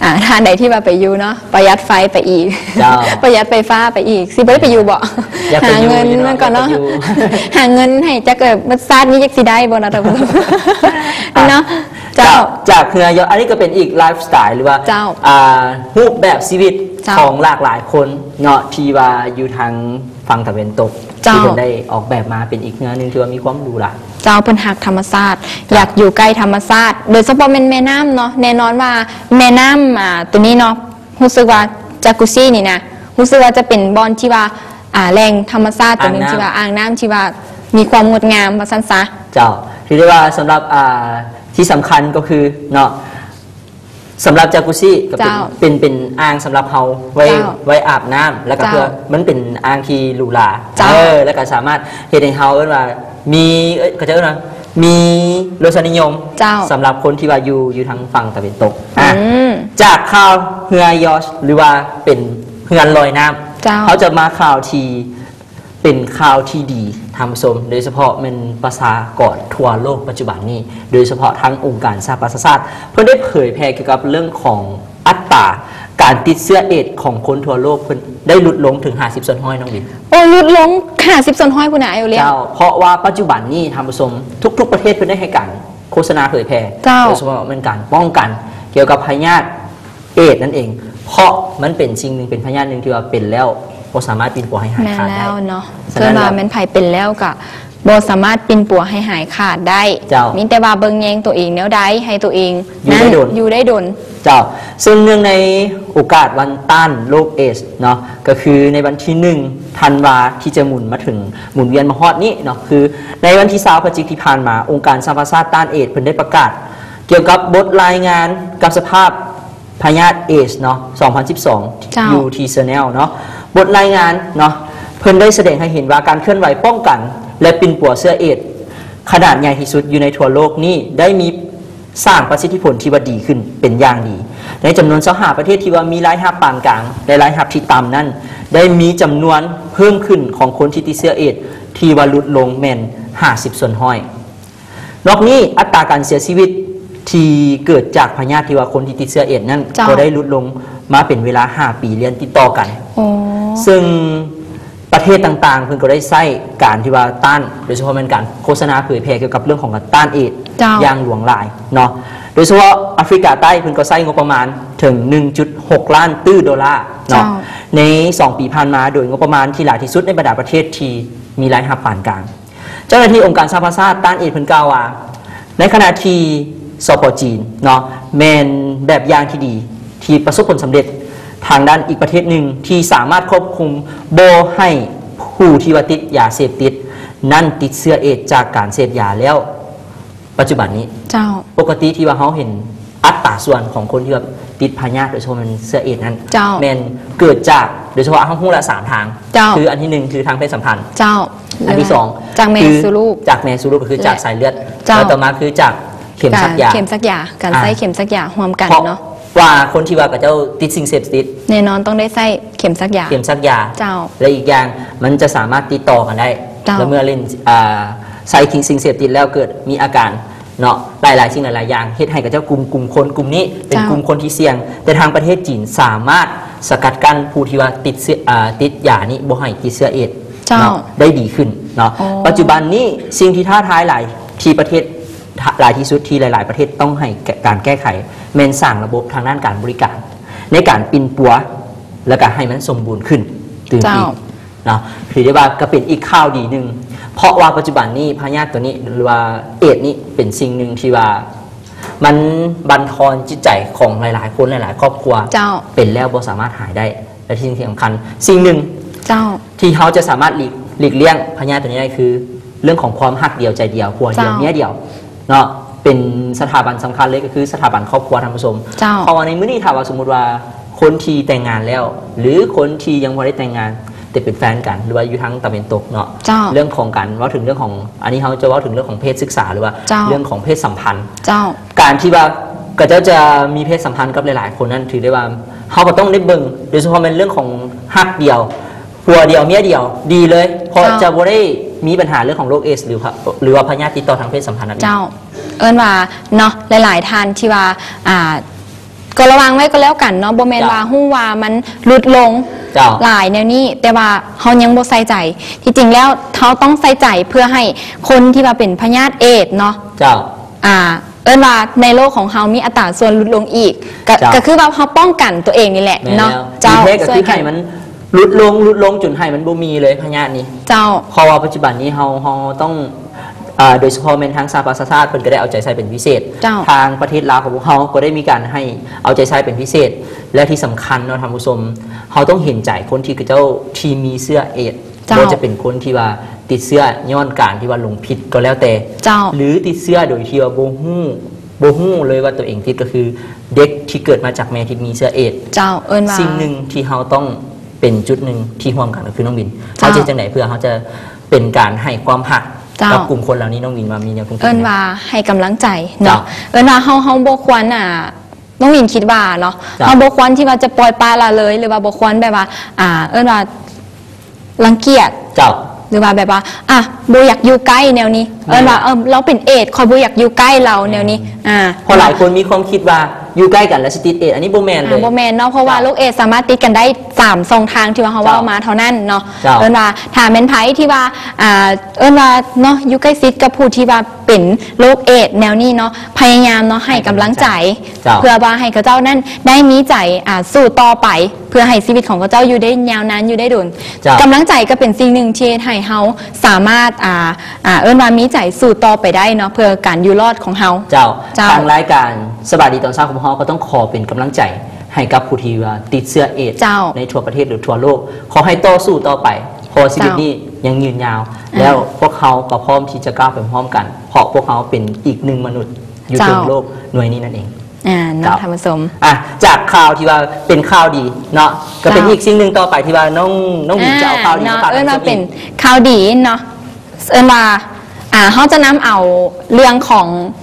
ອ່າ ທ່ານໃດທີ່ວ່າໄປຢູ່ເນາະ ປະຢັດໄຟໄປອີກ ເຈົ້າ ປະຢັດໄຟຟ້າໄປອີກ ຊິບໍ່ໄດ້ໄປຢູ່ບໍ? ຢາກໄປຢູ່ ຫາເງິນ ຢູ່ເນາະ ມັນກ່ອນເນາະ ຢາກໄປຢູ່ ຫາເງິນໃຫ້ຈັກ ເອີ ຊາດນີ້ຈັກຊິໄດ້ບໍ່ເນາະທ່ານຜູ້ຊົມ ອ່ະ ເນາະ. ເຈົ້າ ຈາກ ຈາກເຮືອຢອດ ອັນນີ້ກໍເປັນອີກໄລຟ໌ສະໄຕລ໌ ຫຼືວ່າ ເຈົ້າ ອ່າ ຮູບແບບຊີວິດ ເຈົ້າ ຂອງຫຼາກຫຼາຍຄົນເນາະ ທີ່ວ່າຢູ່ທາງຝັ່ງຕາເວັນຕົກ ເຈົ້າ ທີ່ເພິ່ນໄດ້ອອກແບບມາເປັນອີກເຮືອໜຶ່ງທີ່ວ່າມີຄວາມຫຼູຫຼາ. ເຈົ້າ ເພິ່ນຮັກທຳມະຊາດ ເຈົ້າ ຢາກຢູ່ໃກ້ທຳມະຊາດ ໂດຍສະເພາະແມ່ນແມ່ນ້ຳເນາະ ແນ່ນອນວ່າແມ່ນ້ຳ ອ່າ ໂຕນີ້ເນາະ ຮູ້ສຶກວ່າຈັກກຸຊີນີ້ນະ ຮູ້ສຶກວ່າຈະເປັນບ່ອນທີ່ວ່າ ອ່າ ແຫຼ່ງທຳມະຊາດໂຕໜຶ່ງ ອ່າງນ້ຳ ທີ່ວ່າ ອ່າງນ້ຳທີ່ວ່າມີຄວາມງົດງາມວ່າຊັ້ນຊະ. ເຈົ້າ ຖືໄດ້ວ່າສຳລັບ ອ່າ ທີ່ສຳຄັນກໍຄືເນາະ ສຳລັບຈັກກຸຊີກໍເປັນ ເຈົ້າ ເປັນ ເປັນອ່າງສຳລັບເຮົາໄວ້ ເຈົ້າ ໄວ້ອາບນ້ຳ ແລ້ວກໍ ເຈົ້າ ເພື່ອ ມັນເປັນອ່າງທີ່ຫຼູຫຼາ ເຈົ້າ ເອີ ແລ້ວກໍສາມາດເຮັດໃຫ້ເຮົາ ເອີ້ນວ່າມີ ເອີ້ຍ ເຂົາເຈົ້າເອີ້ນວ່າມີລົດສະນິຍົມ ເຈົ້າ ສຳລັບຄົນທີ່ວ່າຢູ່ ຢູ່ທາງຝັ່ງຕາເວັນຕົກ. ອ່ະ ອືມ ຈາກຂ່າວເຮືອຢອດ ຫຼືວ່າເປັນເຮືອນລອຍນ້ຳ ເຈົ້າ ເຮົາຈະມາຂ່າວທີ່ ເປັນຂ່າວທີ່ດີທ່ານຜູ້ຊົມ ໂດຍສະເພາະແມ່ນປະຊາກອນທົ່ວໂລກປັດຈຸບັນນີ້ ໂດຍສະເພາະທາງອົງການສະຫະປະຊາຊາດ ເພິ່ນໄດ້ເຜີຍແຜ່ກ່ຽວກັບເລື່ອງຂອງອັດຕາການຕິດເຊື້ອເອດຂອງຄົນທົ່ວໂລກ ເພິ່ນໄດ້ຫຼຸດລົງເຖິງຫ້າສິບສ່ວນຮ້ອຍ ນ້ອງບິນ. ໂອ້ ຫຼຸດລົງຫ້າສິບສ່ວນຮ້ອຍພຸ້ນນະ ອ້າຍໂອລຽງ. ເຈົ້າ ເພາະວ່າປັດຈຸບັນນີ້ທ່ານຜູ້ຊົມ ທຸກໆປະເທດເພິ່ນໄດ້ໃຫ້ການໂຄສະນາເຜີຍແຜ່ ເຈົ້າ ໂດຍສະເພາະແມ່ນການປ້ອງກັນກ່ຽວກັບພະຍາດ ເອດນັ້ນເອງ ເພາະມັນເປັນສິ່ງໜຶ່ງ ເປັນພະຍາດໜຶ່ງທີ່ວ່າເປັນແລ້ວບໍ່ສາມາດປິ່ນປົວໃຫ້ຫາຍຂາດໄດ້. ແມ່ນແລ້ວເນາະ ເອີ້ນວ່າແມ່ນໃຜເປັນແລ້ວກະບໍ່ສາມາດປິ່ນປົວໃຫ້ຫາຍຂາດໄດ້. ເຈົ້າ ມີແຕ່ວ່າເບິ່ງແຍງໂຕເອງແນວໃດໃຫ້ໂຕເອງ ຢູ່ໄດ້ດົນ ຢູ່ໄດ້ດົນ. ເຈົ້າ ເຊິ່ງເນື່ອງໃນໂອກາດວັນຕ້ານໂລກເອດເນາະ ກໍຄືໃນວັນທີໜຶ່ງທັນວາ ທີ່ຈະໝູນມາເຖິງ ໝູນວຽນມາຮອດນີ້ເນາະ ຄືໃນວັນທີຊາວ ພະຈິກທີ່ຜ່ານມາ ອົງການສະຫະປະຊາຊາດຕ້ານເອດ ເພິ່ນໄດ້ປະກາດກ່ຽວກັບບົດລາຍງານກັບສະພາບ ພະຍາດເອດສເນາະ ສອງພັນສິບສອງ ເຈົ້າ ຢູ່ທີ່ເຊີແນວເນາະ ບົດລາຍງານເນາະ ເພິ່ນໄດ້ສະແດງໃຫ້ເຫັນວ່າການເຄື່ອນໄຫວປ້ອງກັນ ແລະ ປິ່ນປົວເຊື້ອເອດຂະໜາດໃຫຍ່ທີ່ສຸດຢູ່ໃນທົ່ວໂລກນີ້ ໄດ້ມີສ້າງປະສິດທິຜົນທີ່ວ່າດີຂຶ້ນເປັນຢ່າງດີ. ໃນຈຳນວນຊາວຫ້າປະເທດທີ່ວ່າມີລາຍຮັບປານກາງ ແລະ ລາຍຮັບທີ່ຕ່ຳນັ້ນ ໄດ້ມີຈຳນວນເພີ່ມຂຶ້ນຂອງຄົນທີ່ຕິດເຊື້ອເອດທີ່ວ່າຫຼຸດລົງແມ່ນຫ້າສິບສ່ວນຮ້ອຍ. ນອກນີ້ ອັດຕາການເສຍຊີວິດທີ່ເກີດຈາກພະຍາດທີ່ວ່າຄົນທີ່ຕິດເຊື້ອເອດນັ້ນ ເຈົ້າ ກໍໄດ້ຫຼຸດລົງມາເປັນເວລາຫ້າປີລຽນຕິດຕໍ່ກັນ. ໂອ້ ເຊິ່ງປະເທດຕ່າງໆ ເພິ່ນກໍໄດ້ໃຊ້ການທີ່ວ່າຕ້ານ ໂດຍສະເພາະແມ່ນການໂຄສະນາເຜີຍແຜ່ກ່ຽວກັບເລື່ອງຂອງການຕ້ານເອດ ເຈົ້າ ຢ່າງຫຼວງຫຼາຍເນາະ. ໂດຍສະເພາະອາຟຣິກາໃຕ້ ເພິ່ນກໍໃຊ້ງົບປະມານເຖິງໜຶ່ງຈຸດຫົກລ້ານຕື້ໂດລາເນາະ ເຈົ້າ ໃນສອງປີຜ່ານມາ ໂດຍງົບປະມານທີ່ຫຼາຍທີ່ສຸດໃນບັນດາປະເທດທີ່ມີລາຍຮັບປານກາງ. ເຈົ້າໜ້າທີ່ອົງການສະຫະປະຊາຊາດຕ້ານເອດເພິ່ນກ່າວວ່າ ໃນຂະນະທີ່ ສປ ຈີນເນາະ ແມ່ນແບບຢ່າງທີ່ດີ ທີ່ປະສົບຜົນສຳເລັດທາງດ້ານ ອີກປະເທດໜຶ່ງທີ່ສາມາດຄວບຄຸມບໍ່ໃຫ້ຜູ້ທີ່ວ່າຕິດຢາເສບຕິດນັ້ນຕິດເຊື້ອເອດຈາກການເສບຢາແລ້ວ ປັດຈຸບັນນີ້ ເຈົ້າ ປົກກະຕິທີ່ວ່າເຮົາເຫັນອັດຕາສ່ວນຂອງຄົນທີ່ວ່າຕິດພະຍາດ ໂດຍສະເພາະແມ່ນເຊື້ອເອດນັ້ນ ເຈົ້າ ແມ່ນເກີດຈາກ ໂດຍສະເພາະເຮົາຮູ້ລະສາມທາງ ເຈົ້າ ຄືອັນທີໜຶ່ງຄືທາງເພດສຳພັນ ເຈົ້າ ອັນທີສອງ ຈາກແມ່ ຄື ສູ່ລູກ ຈາກແມ່ສູ່ລູກ ກໍຄືຈາກສາຍເລືອດ ເຈົ້າ ແລ້ວຕໍ່ມາຄືຈາກເຂັມສັກຢາ ເຂັມສັກຢາ ການໃຊ້ເຂັມສັກຢາຮ່ວມກັນເນາະ ເພາະວ່າຄົນທີ່ວ່າເຂົາເຈົ້າຕິດສິ່ງເສບຕິດ ແນ່ນອນຕ້ອງໄດ້ໃຊ້ເຂັມສັກຢາ ເຂັມສັກຢາ ເຈົ້າ ແລະ ອີກຢ່າງມັນຈະສາມາດຕິດຕໍ່ກັນໄດ້ ເຈົ້າ ແລະ ເມື່ອຫຼິ້ນ ອ່າ ໃຊ້ສິ່ງເສບຕິດແລ້ວເກີດມີອາການ ເນາະ ຫຼາຍໆສິ່ງຫຼາຍໆຢ່າງ ເຮັດໃຫ້ຂະເຈົ້າກຸ່ມ ກຸ່ມຄົນກຸ່ມນີ້ເປັນ ເຈົ້າ ກຸ່ມຄົນທີ່ສ່ຽງ ແຕ່ທາງປະເທດຈີນສາມາດສະກັດກັ້ນຜູ້ທີ່ວ່າຕິດເຊື້ອ ອ່າ ຕິດຢານີ້ບໍ່ໃຫ້ຕິດເຊື້ອເອດສ໌ ເຈົ້າ ເນາະ ໄດ້ດີຂຶ້ນເນາະ. ອໍ ປັດຈຸບັນນີ້ສິ່ງທີ່ທ້າທາຍຫຼາຍທີ່ປະເທດ ຫຼາຍທີ່ສຸດທີ່ຫຼາຍໆປະເທດຕ້ອງໃຫ້ການແກ້ໄຂ ແມ່ນສ້າງລະບົບທາງດ້ານການບໍລິການ ໃນການປິ່ນປົວ ແລ້ວກະໃຫ້ມັນສົມບູນຂຶ້ນຕື່ມ ເຈົ້າ ອີກ ເນາະ ຖືໄດ້ວ່າກໍເປັນອີກຂ່າວດີໜຶ່ງ ເພາະວ່າປັດຈຸບັນນີ້ພະຍາດໂຕນີ້ ຫຼືວ່າເອດສ໌ນີ້ເປັນສິ່ງໜຶ່ງທີ່ວ່າມັນບັ່ນທອນຈິດໃຈຂອງຫຼາຍໆຄົນ ຫຼາຍໆຄອບຄົວ ເຈົ້າ ເປັນແລ້ວບໍ່ສາມາດຫາຍໄດ້ ແລະ ທີ່ສຳຄັນສິ່ງໜຶ່ງ ເຈົ້າ ທີ່ເຮົາຈະສາມາດຫຼີກ ຫຼີກລ້ຽງພະຍາດໂຕນີ້ໄດ້ ຄືເລື່ອງຂອງຄວາມຮັກດຽວໃຈດຽວ ຜົວດຽວ ເຈົ້າ ເມຍດຽວ ເນາະ ເປັນສະຖາບັນສຳຄັນເລີຍ ກໍຄືສະຖາບັນຄອບຄົວ ທ່ານຜູ້ຊົມ. ເຈົ້າ ເພາະວ່າໃນມື້ນີ້ ຖ້າວ່າສົມມຸດວ່າຄົນທີ່ແຕ່ງງານແລ້ວ ຫຼື ຄົນທີ່ຍັງບໍ່ໄດ້ແຕ່ງງານ ແຕ່ເປັນແຟນກັນ ຫຼືວ່າຢູ່ທາງຕາເວັນຕົກເນາະ ເຈົ້າ ເລື່ອງຂອງການເວົ້າເຖິງເລື່ອງຂອງ ອັນນີ້ເຮົາຈະເວົ້າເຖິງເລື່ອງຂອງເພດສຶກສາ ຫຼືວ່າ ເຈົ້າ ເລື່ອງຂອງເພດສຳພັນ ເຈົ້າ ການທີ່ວ່າຂະເຈົ້າຈະມີເພດສຳພັນກັບຫຼາຍໆຄົນນັ້ນ ຖືໄດ້ວ່າເຮົາກໍຕ້ອງໄດ້ເບິ່ງ ໂດຍສະເພາະແມ່ນເລື່ອງຂອງຮັກດຽວ ຜົວດຽວເມຍດຽວ ດີເລີຍ ເພາະ ເຈົ້າ ຈະບໍ່ໄດ້ມີບັນຫາເລື່ອງຂອງໂລກເອດສ໌ ຫຼື ຫາ ຫຼືວ່າພະຍາດຕິດຕໍ່ທາງເພດສຳພັນນັ້ນເອງ. ເຈົ້າ ເອີ້ນວ່າເນາະ ຫຼາຍໆທ່ານທີ່ວ່າ ອ່າ ກໍລະວັງໄວ້ກໍແລ້ວກັນເນາະ ບໍ່ແມ່ນ ເຈົ້າ ວ່າຮູ້ວ່າມັນຫຼຸດລົງ ເຈົ້າ ຫຼາຍແນວນີ້ ແຕ່ວ່າເຮົາຍັງບໍ່ໃສ່ໃຈ. ທີ່ຈິງແລ້ວເຮົາຕ້ອງໃສ່ໃຈເພື່ອໃຫ້ຄົນທີ່ວ່າເປັນພະຍາດເອດສ໌ເນາະ ເຈົ້າ ອ່າ ເອີ້ນວ່າໃນໂລກຂອງເຮົາມີອັດຕາສ່ວນຫຼຸດລົງອີກ ກະ ເຈົ້າ ກະຄືວ່າເຮົາປ້ອງກັນຕົວເອງນີ້ແຫຼະເນາະ. ແມ່ນແລ້ວ ເຈົ້າ ດີແທ້ກໍຄືໃຫ້ມັນຫຼຸດລົງ ຫຼຸດລົງຈົນໃຫ້ມັນບໍ່ມີເລີຍພະຍາດນີ້ ເຈົ້າ ເພາະວ່າປັດຈຸບັນນີ້ເຮົາ ເຮົາຕ້ອງ ອ່າ ໂດຍສະເພາະແມ່ນທາງສະຫະປະຊາຊາດ ເພິ່ນກໍໄດ້ເອົາໃຈໃສ່ເປັນພິເສດ ເຈົ້າ ທາງປະເທດລາວຂອງພວກເຮົາກໍໄດ້ມີການໃຫ້ເອົາໃຈໃສ່ເປັນພິເສດ ແລະ ທີ່ສຳຄັນເນາະ ທ່ານຜູ້ຊົມ ເຮົາຕ້ອງເຫັນໃຈຄົນທີ່ເຂົາເຈົ້າທີ່ມີເຊື້ອເອດສ໌ ເຈົ້າ ບໍ່ວ່າຈະເປັນຄົນທີ່ວ່າຕິດເຊື້ອຍ້ອນການທີ່ວ່າລົມພິດກໍແລ້ວແຕ່ ເຈົ້າ ຫຼື ຕິດເຊື້ອໂດຍທີ່ວ່າບໍ່ຮູ້ ບໍ່ຮູ້ເລີຍວ່າຕົວເອງຕິດ ກໍຄືເດັກທີ່ເກີດມາຈາກແມ່ທີ່ມີເຊື້ອເອດສ໌ ເຈົ້າ ເອີ້ນວ່າ ສິ່ງໜຶ່ງທີ່ເຮົາຕ້ອງເປັນຈຸດໜຶ່ງທີ່ຮ່ວມກັນ ກໍຄືນ້ອງບິນ ເຈົ້າ ເຮົາຈະເຮັດຈັ່ງໃດເພື່ອເຮົາຈະເປັນການໃຫ້ຄວາມຮັກ ເຈົ້າ ກັບກຸ່ມຄົນເຫຼົ່ານີ້ ນ້ອງບິນວ່າມີແນວຄວາມຄິດ ເອີ້ນວ່າໃຫ້ກຳລັງໃຈເນາະ ເຈົ້າ ເອີ້ນວ່າເຮົາ ເຮົາບໍ່ຄວນ ອ່າ ນ້ອງວິນຄິດວ່າເນາະ ເຈົ້າ ເຮົາບໍ່ຄວນທີ່ວ່າຈະປ່ອຍປະລະເລີຍ ຫຼືວ່າບໍ່ຄວນແບບວ່າ ອ່າ ເອີ້ນວ່າລັງກຽດ ເຈົ້າ ຫຼືວ່າແບບວ່າ ອ່ະ ບໍ່ຢາກຢູ່ໃກ້ແນວນີ້ ແມ່ນ ເອີ້ນວ່າ ເອີ ລາວເປັນເອດສ໌ ຂ້ອຍບໍ່ຢາກຢູ່ໃກ້ລາວ ແນວນີ້ ອ່າ ເພາະຫຼາຍຄົນມີຄວາມຄິດວ່າຢູ່ໃກ້ກັນແລ້ວຊິຕິດເອດສ໌ ອັນນີ້ບໍ່ແມ່ນເລີຍ ອ່າ ບໍ່ແມ່ນເນາະ ເພາະວ່າ ເຈົ້າ ໂລກເອດສ໌ສາມາດຕິດກັນໄດ້ສາມຊ່ອງທາງທີ່ວ່າເຮົາ ເຈົ້າ ເວົ້າມາເທົ່ານັ້ນເນາະ ເຈົ້າ ເອີ້ນວ່າຖ້າແມ່ນໃຜທີ່ວ່າ ອ່າ ເອີ້ນວ່າເນາະ ຢູ່ໃກ້ຊິດກັບຜູ້ທີ່ວ່າ ເປັນໂລກເອດສ໌ແນວນີ້ເນາະ ພະຍາຍາມເນາະ ໃຫ້ກຳລັງໃຈ ໃຫ້ກຳລັງໃຈ ເຈົ້າ ເພື່ອວ່າໃຫ້ເຂົາເຈົ້ານັ້ນໄດ້ມີໃຈ ອ່າ ສູ້ຕໍ່ໄປ ເພື່ອໃຫ້ຊີວິດຂອງເຂົາເຈົ້າຢູ່ໄດ້ຍາວນານ ຢູ່ໄດ້ດົນ ເຈົ້າ ກຳລັງໃຈກໍເປັນສິ່ງໜຶ່ງທີ່ເຮັດໃຫ້ເຮົາສາມາດ ອ່າ ອ່າ ເອີ້ນວ່າມີໃຈສູ້ຕໍ່ໄປໄດ້ເນາະ ເພື່ອການຢູ່ລອດຂອງເຮົາ ເຈົ້າ ເຈົ້າ ທາງລາຍການສະບາຍດີຕອນເຊົ້າຂອງເຮົາກໍຕ້ອງຂໍເປັນກຳລັງໃຈໃຫ້ກັບຜູ້ທີ່ວ່າຕິດເຊື້ອເອດສ໌ ເຈົ້າ ໃນທົ່ວປະເທດ ຫຼື ທົ່ວໂລກ ຂໍໃຫ້ຕໍ່ສູ້ຕໍ່ໄປ ເພາະວ່າຊີວິດ ເຈົ້າ ນີ້ຍັງຍືນຍາວ ອ່າ ແລ້ວພວກເຮົາກໍພ້ອມທີ່ຈະກ້າວໄປພ້ອມກັນ ເພາະພວກເຮົາເປັນອີກໜຶ່ງມະນຸດຢູ່ ເຈົ້າ ເທິງໂລກໜ່ວຍນີ້ນັ້ນເອງ ອ່າ ເນາະ ເຈົ້າ ທ່ານຜູ້ຊົມ ອ່ະ ຈາກຂ່າວທີ່ວ່າເປັນຂ່າວດີເນາະ ກໍເປັນ ເຈົ້າ ອີກສິ່ງໜຶ່ງຕໍ່ໄປທີ່ວ່ານ້ອງ ນ້ອງຫຍິງຈະເອົາຂ່າວດີ ອ່າ ມາຝາກ ເນາະ ທ່ານຜູ້ຊົມ ເອີ້ນວ່າເປັນ ອີກ ຂ່າວດີເນາະ ເອີ້ນວ່າ ອ່າ ເຮົາຈະນຳເອົາເລື່ອງຂອງ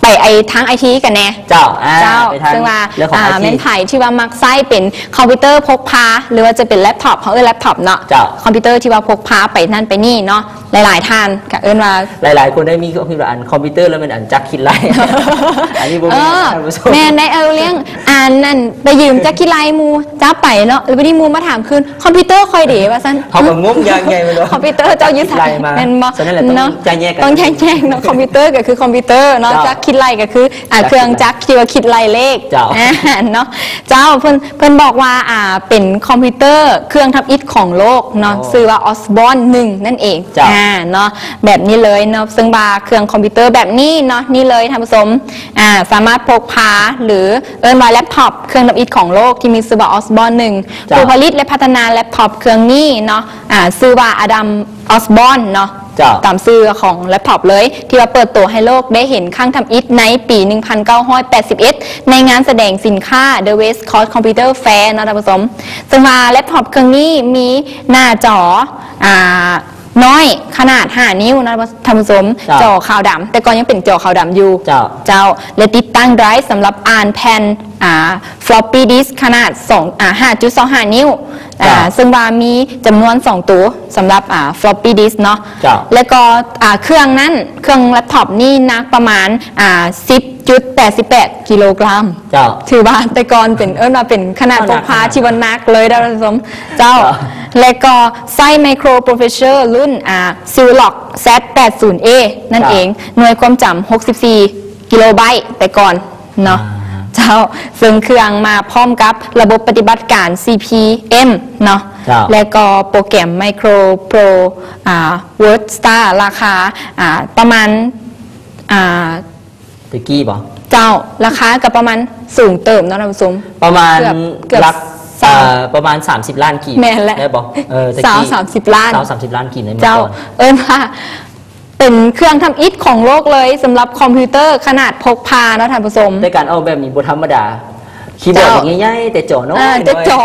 ໄປໄອ ທາງໄອທີກັນແດ່ ເຈົ້າ ອ່າ ເຈົ້າ ເຊິ່ງວ່າ ເລື່ອງຂອງ ອ່າ ໄອທີ ແມ່ນໃຜທີ່ວ່າມັກໃຊ້ເປັນຄອມພິວເຕີພົກພາ ຫຼືວ່າຈະເປັນແລັບທັອບ ເຮົາເອີ້ນແລັບທັອບເນາະ ເຈົ້າ ຄອມພິວເຕີທີ່ວ່າພົກພາໄປນັ້ນໄປນີ້ເນາະ ຫຼາຍໆທ່ານກໍເອີ້ນວ່າ ຫຼາຍໆຄົນໄດ້ມີຄວາມຄິດວ່າ ອັນຄອມພິວເຕີແລ້ວແມ່ນອັນຈັກຄິດໄລ່ ອັນນີ້ບໍ່ແມ່ນ ເອີ ທ່ານຜູ້ຊົມ ແມ່ນໄດ໋ ເອີ ເລື່ອງ ອັນນັ້ນໄປຢືມຈັກຄິດໄລ່ໝູ່ ຈັບໄປເນາະ ແລ້ວບັດນີ້ໝູ່ມາຖາມຄືນ ຄອມພິວເຕີຂ້ອຍເດ ວ່າຊັ້ນ ເຮົາກໍງົງຢ່າງໃຫຍ່ເລີຍ ຄອມພິວເຕີເຈົ້າຢູ່ໃສ ຈັກຄິດໄລ່ມາ ແມ່ນບໍ່ ສະນັ້ນແຫຼະ ຕ້ອງ ເນາະ ແຍກກັນ ຕ້ອງແຍກແຍະເນາະ ຄອມພິວເຕີກໍຄືຄອມພິວເຕີເນາະ ເຈົ້າ ຈັກຄິດໄລ່ກໍຄື ອ່າ ເຄື່ອງຈັກທີ່ວ່າຄິດໄລ່ເລກ ເຈົ້າ ອ່າ ເນາະ ເຈົ້າ ເພິ່ນ ເພິ່ນບອກວ່າ ອ່າ ເປັນຄອມພິວເຕີເຄື່ອງທຳອິດຂອງໂລກເນາະ ໂອ້ ຊື່ວ່າ Osborne ໜຶ່ງ ນັ້ນເອງ ເຈົ້າ ອ່າ ເນາະ ແບບນີ້ເລີຍເນາະ ເຊິ່ງວ່າເຄື່ອງຄອມພິວເຕີແບບນີ້ເນາະ ນີ້ເລີຍທ່ານຜູ້ຊົມ ອ່າ ສາມາດພົກພາ ຫຼື ເອີ້ນວ່າແລັບທັອບ ເຄື່ອງທຳອິດຂອງໂລກທີ່ມີຊື່ວ່າ Osborne ໜຶ່ງ ເຈົ້າ ຜູ້ຜະລິດ ແລະ ພັດທະນາແລັບທັອບເຄື່ອງນີ້ເນາະ ອ່າ ຊື່ວ່າ Adam Osborne ເນາະ ເຈົ້າ ຕາມຊື່ຂອງແລັບທັອບເລີຍ ທີ່ວ່າເປີດໂຕໃຫ້ໂລກໄດ້ເຫັນຄັ້ງທຳອິດໃນປີໜຶ່ງພັນເກົ້າຮ້ອຍແປດສິບເອັດ ໃນງານສະແດງສິນຄ້າ The West Coast Computer Fair ເນາະທ່ານຜູ້ຊົມ ເຊິ່ງວ່າແລັບທັອບເຄື່ອງນີ້ມີໜ້າຈໍ ອ່າ ນ້ອຍຂະໜາດຫ້ານິ້ວເນາະທ່ານຜູ້ຊົມ ເຈົ້າ ຈໍຂາວດຳ ແຕ່ກ່ອນຍັງເປັນຈໍຂາວດຳຢູ່ ເຈົ້າ ເຈົ້າ ແລະ ຕິດຕັ້ງໄດຣສຳລັບອ່ານແຜ່ນ ອ່າ floppy disk ຂະໜາດສອງ ອ່າ ຫ້າຈຸດສອງຫ້ານິ້ວ ອ່າ ເຈົ້າ ເຊິ່ງວ່າມີຈຳນວນສອງໂຕສຳລັບ ອ່າ floppy disk ເນາະ ເຈົ້າ ແລ້ວກໍ ອ່າ ເຄື່ອງນັ້ນ ເຄື່ອງແລັບທັອບນີ້ໜັກປະມານ ອ່າ ສິບຈຸດແປດສິບແປດກິໂລກຣາມ ເຈົ້າ ຖືວ່າແຕ່ກ່ອນເປັນ ເອີ້ນວ່າເປັນຂະໜາດ ກໍໜັກ ພົກພາທີ່ວ່າໜັກເລີຍເດ້ອທ່ານຜູ້ຊົມ ເຈົ້າ ເຈົ້າ ແລະກໍໃຊ້ microprocessor ລຸ້ນ ອ່າ Zilog Z ແປດສິບເອ ນັ້ນເອງ ເຈົ້າ ໜ່ວຍຄວາມຈຳຫົກສິບສີ່ກິໂລໄບແຕ່ກ່ອນເນາະ ອ່າ ເຈົ້າ ເຊິ່ງເຄື່ອງມາພ້ອມກັບລະບົບປະຕິບັດການ CPM ເນາະ ເຈົ້າ ແລະກໍໂປຣແກຣມ Micro Pro ອ່າ WordStar ລາຄາ ອ່າ ປະມານ ອ່າ ຕະກີ້ບໍ? ເຈົ້າ ລາຄາກໍປະມານສູງເຕີບເນາະທ່ານຜູ້ຊົມ ປະມານ ເກືອບ ເກືອບ ຫຼັກ ສາມ ເອີ ປະມານສາມສິບລ້ານກີບ ແມ່ນແຫຼະ ໄດ້ບໍ? ເອີ ຕະກີ້ ຊາວ ສາມສິບລ້ານ ຊາວ ສາມສິບລ້ານກີບໃນເມື່ອກ່ອນ ເຈົ້າ ເອີ້ນວ່າເປັນເຄື່ອງທຳອິດຂອງໂລກເລີຍ ສຳລັບຄອມພິວເຕີຂະໜາດພົກພາເນາະທ່ານຜູ້ຊົມ ແຕ່ການອອກແບບນີ້ບໍ່ທຳມະດາ ຄີບອດ ເຈົ້າ ໃຫຍ່ໆ ແຕ່ຈໍນ້ອຍໆ ເອີ ແຕ່ຈໍ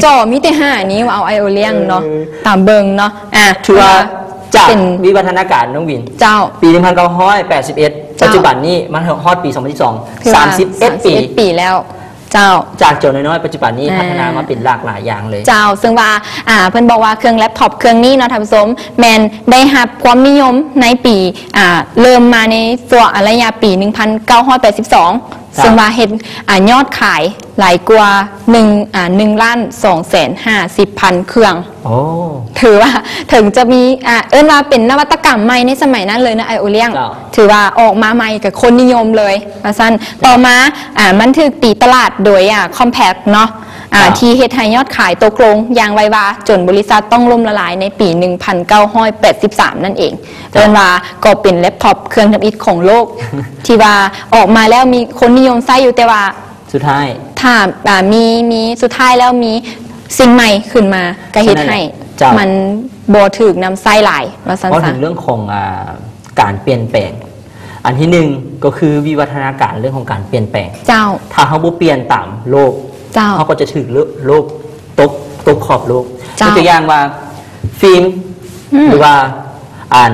ຈໍມີແຕ່ຫ້ານິ້ວ ເອົາໄອໂອລຽງເນາະ ເອີ ຕາມເບິ່ງເນາະ ອ່າ ຖືວ່າຈາກ ເປັນວິວັດທະນາການນ້ອງວິນ ເຈົ້າ ປີໜຶ່ງພັນເກົ້າຮ້ອຍແປດສິບເອັດ ເຈົ້າ ປັດຈຸບັນນີ້ມາຮອດປີສອງພັນຊາວສອງ ຄືວ່າສາມສິບເອັດປີ ສາມສິບເອັດປີແລ້ວ ເຈົ້າ ຈາກຈໍນ້ອຍໆ ປັດຈຸບັນນີ້ ອ່າ ພັດທະນາມາເປັນຫຼາກຫຼາຍຢ່າງເລີຍ ເຈົ້າ ເຊິ່ງວ່າ ອ່າ ເພິ່ນບອກວ່າເຄື່ອງແລັບທັອບເຄື່ອງນີ້ເນາະທ່ານຜູ້ຊົມ ແມ່ນໄດ້ຮັບຄວາມນິຍົມໃນປີ ອ່າ ເລີ່ມມາໃນຊ່ວງໄລຍະປີໜຶ່ງພັນເກົ້າຮ້ອຍແປດສິບສອງ ເຈົ້າ ເຊິ່ງວ່າເຮັດ ອ່າ ຍອດຂາຍຫຼາຍກວ່າໜຶ່ງ ອ່າ ໜຶ່ງລ້ານສອງແສນຫ້າສິບພັນເຄື່ອງ ໂອ້ ຖືວ່າເຖິງຈະມີ ອ່າ ເອີ້ນວ່າເປັນນະວັດຕະກຳໃໝ່ໃນສະໄໝນັ້ນເລີຍນະ ໄອໂອລຽງ ເຈົ້າ ຖືວ່າອອກມາໃໝ່ກັບຄົນນິຍົມເລີຍວ່າຊັ້ນ ເຈົ້າ ຕໍ່ມາ ອ່າ ມັນຖືກຕີຕະຫຼາດໂດຍ ອ່າ Compaq ເນາະ ອ່າ ເຈົ້າ ທີ່ເຮັດໃຫ້ຍອດຂາຍຕົກລົງຢ່າງໄວວາ ຈົນບໍລິສັດຕ້ອງລົ້ມລະລາຍໃນປີໜຶ່ງພັນເກົ້າຮ້ອຍແປດສິບສາມນັ້ນເອງ ເຈົ້າ ເອີ້ນວ່າກໍເປັນແລັບທັອບເຄື່ອງທຳອິດຂອງໂລກ ທີ່ວ່າອອກມາແລ້ວມີຄົນນິຍົມໃຊ້ຢູ່ ແຕ່ວ່າ ສຸດທ້າຍ ຖ້າ ອ່າ ມີ ມີ ສຸດທ້າຍແລ້ວມີສິ່ງໃໝ່ຂຶ້ນມາ ກໍເຮັດໃຫ້ ເຈົ້າ ມັນບໍ່ຖືກນຳໃຊ້ຫຼາຍ ວ່າຊັ້ນຊະ ເວົ້າເຖິງເລື່ອງຂອງ ອ່າ ການປ່ຽນແປງ ອັນທີໜຶ່ງກໍຄືວິວັດທະນາການເລື່ອງຂອງການປ່ຽນແປງ ເຈົ້າ ຖ້າເຮົາບໍ່ປ່ຽນຕາມໂລກ ເຈົ້າ ເຮົາກໍຈະຖືກໂລກ ໂລກຕົກ ຕົກຂອບໂລກ ເຈົ້າ ຍົກຕົວຢ່າງວ່າ ຟິມ ອືມ ຫຼືວ່າ ອັນ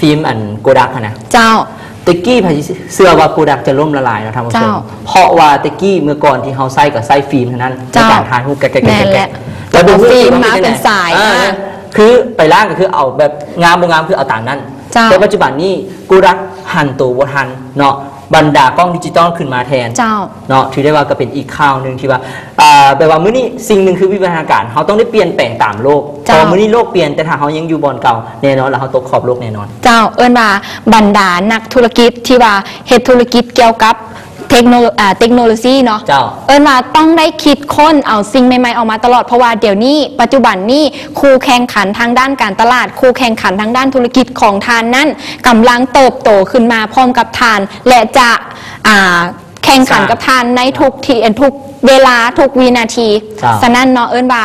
ຟິມ ອັນ Kodak ຫັ້ນນະ ເຈົ້າ ແຕ່ກີ້ໃຜຊິເຊື່ອວ່າ Kodak ຈະລົ້ມລະລາຍເນາະທ່ານຜູ້ຊົມ ເຈົ້າ ເພາະວ່າແຕ່ກີ້ເມື່ອກ່ອນທີ່ເຮົາໃຊ້ກໍໃຊ້ຟິມເທົ່ານັ້ນ ເຈົ້າ ໃນການຖ່າຍຮູບແກະໆໆໆ ແມ່ນແຫຼະ ແລ້ວເບິ່ງ ແລ້ວກໍ ຟີມ ມາເປັນສາຍ ອ່າ ອ່າ ຄືໄປລ້າງກໍຄືເອົາແບບງາມບໍ່ງາມຄືເອົາຕາມນັ້ນ ເຈົ້າ ແຕ່ປັດຈຸບັນນີ້ Kodak ຫັນໂຕບໍ່ທັນເນາະ ບັນດາກ້ອງດິຈິຕອນຂຶ້ນມາແທນ ເຈົ້າ ເນາະ ຖືໄດ້ວ່າກໍເປັນອີກຂ່າວໜຶ່ງທີ່ວ່າ ອ່າ ແປວ່າມື້ນີ້ສິ່ງໜຶ່ງຄືວິວັດທະນາການ ເຮົາຕ້ອງໄດ້ປ່ຽນແປງຕາມໂລກ ເຈົ້າ ເພາະມື້ນີ້ໂລກປ່ຽນ ແຕ່ຖ້າເຮົາຍັງຢູ່ບ່ອນເກົ່າ ແນ່ນອນລະເຮົາຕົກຂອບໂລກແນ່ນອນ ເຈົ້າ ເອີ້ນວ່າບັນດານັກທຸລະກິດທີ່ວ່າເຮັດທຸລະກິດກ່ຽວກັບເທັກໂນໂລ ອ່າ ເຕັກໂນໂລຊີເນາະ ເຈົ້າ ເອີ້ນວ່າຕ້ອງໄດ້ຄິດຄົ້ນເອົາສິ່ງໃໝ່ໆອອກມາຕະຫຼອດ ເພາະວ່າດຽວນີ້ ປັດຈຸບັນນີ້ ຄູ່ແຂ່ງຂັນທາງດ້ານການຕະຫຼາດ ຄູ່ແຂ່ງຂັນທາງດ້ານທຸລະກິດຂອງທ່ານນັ້ນ ກຳລັງເຕີບໂຕຂຶ້ນມາພ້ອມກັບທ່ານ ແລະ ຈະ ອ່າ ແຂ່ງຂັນກັບທ່ານໃນທຸກທີ່ ທຸກເວລາ ທຸກວິນາທີ ເຈົ້າ ສະນັ້ນເນາະ ເອີ້ນວ່າ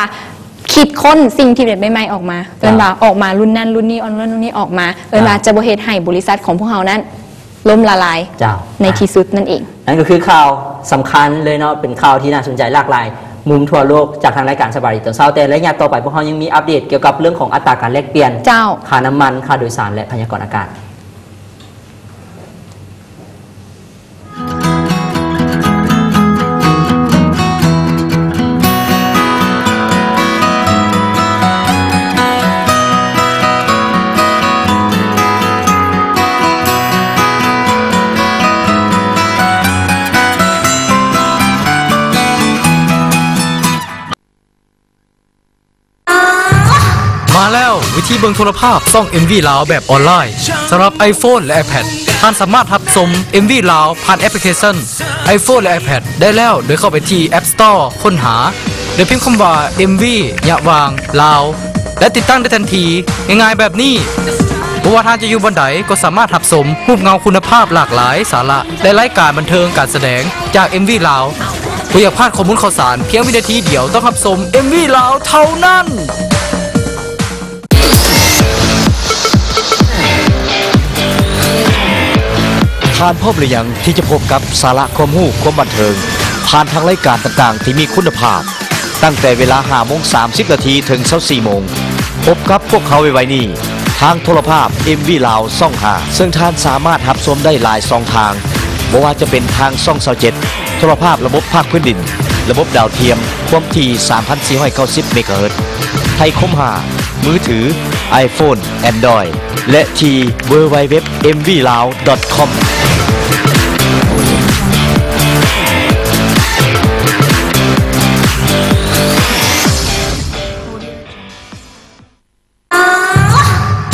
ຄິດຄົ້ນສິ່ງທີ່ແບບໃໝ່ໆອອກມາ ເຈົ້າ ເອີ້ນວ່າອອກມາລຸ້ນນັ້ນລຸ້ນນີ້ ອອກລຸ້ນນັ້ນລຸ້ນນີ້ອອກມາ ເອີ້ນວ່າ ເຈົ້າ ຈະບໍ່ເຮັດໃຫ້ບໍລິສັດຂອງພວກເຮົານັ້ນລົ້ມລະລາຍ ເຈົ້າ ໃນທີ່ສຸດນັ້ນເອງ. ນັ້ນກໍຄືຂ່າວສຳຄັນເລີຍເນາະ ເປັນຂ່າວທີ່ໜ້າສົນໃຈຫຼາກຫຼາຍມຸມທົ່ວໂລກ ຈາກທາງລາຍການສະບາຍດີຕອນເຊົ້າ ແຕ່ໄລຍະຕໍ່ໄປພວກເຮົາຍັງມີອັບເດດກ່ຽວກັບເລື່ອງຂອງອັດຕາການແລກປ່ຽນ ເຈົ້າ ຄ່ານ້ຳມັນ ຄ່າໂດຍສານ ແລະ ພະຍາກອນອາກາດ. ມາແລ້ວ ວິທີເບິ່ງໂທລະພາບຊ່ອງ ເອັມວີ ລາວ ແບບອອນລາຍ ສຳລັບ iPhone ແລະ iPad ທ່ານສາມາດຮັບຊົມ ເອັມວີ ລາວ ຜ່ານແອັບພລິເຄຊັນ iPhone ແລະ iPad ໄດ້ແລ້ວ ໂດຍເຂົ້າໄປທີ່ App Store ຄົ້ນຫາ ໂດຍພິມຄຳວ່າ ເອັມວີ ຍະຫວ່າງ ລາວ ແລະ ຕິດຕັ້ງໄດ້ທັນທີ ງ່າຍໆແບບນີ້. ບໍ່ວ່າທ່ານຈະຢູ່ບ່ອນໃດ ກໍສາມາດຮັບຊົມຮູບເງົາຄຸນນະພາບຫຼາກຫຼາຍສາລະ ແລະ ລາຍການບັນເທີງການສະແດງຈາກ ເອັມວີ ລາວ. ບໍ່ຢາກພາດຂໍ້ມູນຂ່າວສານພຽງວິນາທີດຽວ ຕ້ອງຮັບຊົມ ເອັມວີ ລາວ ເທົ່ານັ້ນ. ທ່ານພ້ອມຫຼືຍັງທີ່ຈະພົບກັບສາລະຄວາມຮູ້ຄວາມບັນເທີງ ຜ່ານທາງລາຍການຕ່າງໆທີ່ມີຄຸນນະພາບ ຕັ້ງແຕ່ເວລາຫ້າໂມງສາມສິບນາທີເຖິງຊາວສີ່ໂມງ. ພົບກັບພວກເຮົາໄວໆນີ້ ທາງໂທລະພາບ ເອັມວີ ລາວ ຊ່ອງຫ້າ ເຊິ່ງທ່ານສາມາດຮັບຊົມໄດ້ຫຼາຍຊ່ອງທາງ ບໍ່ວ່າຈະເປັນທາງຊ່ອງຊາວເຈັດ ໂທລະພາບລະບົບພາກພື້ນດິນ ລະບົບດາວທຽມ ຄວາມຖີ່ສາມພັນສີ່ຮ້ອຍເກົ້າສິບເມກາເຮີດ ໄທຄົມຫ້າ ມືຖື iPhone Android ແລະ ທີ່ www mvlao.com.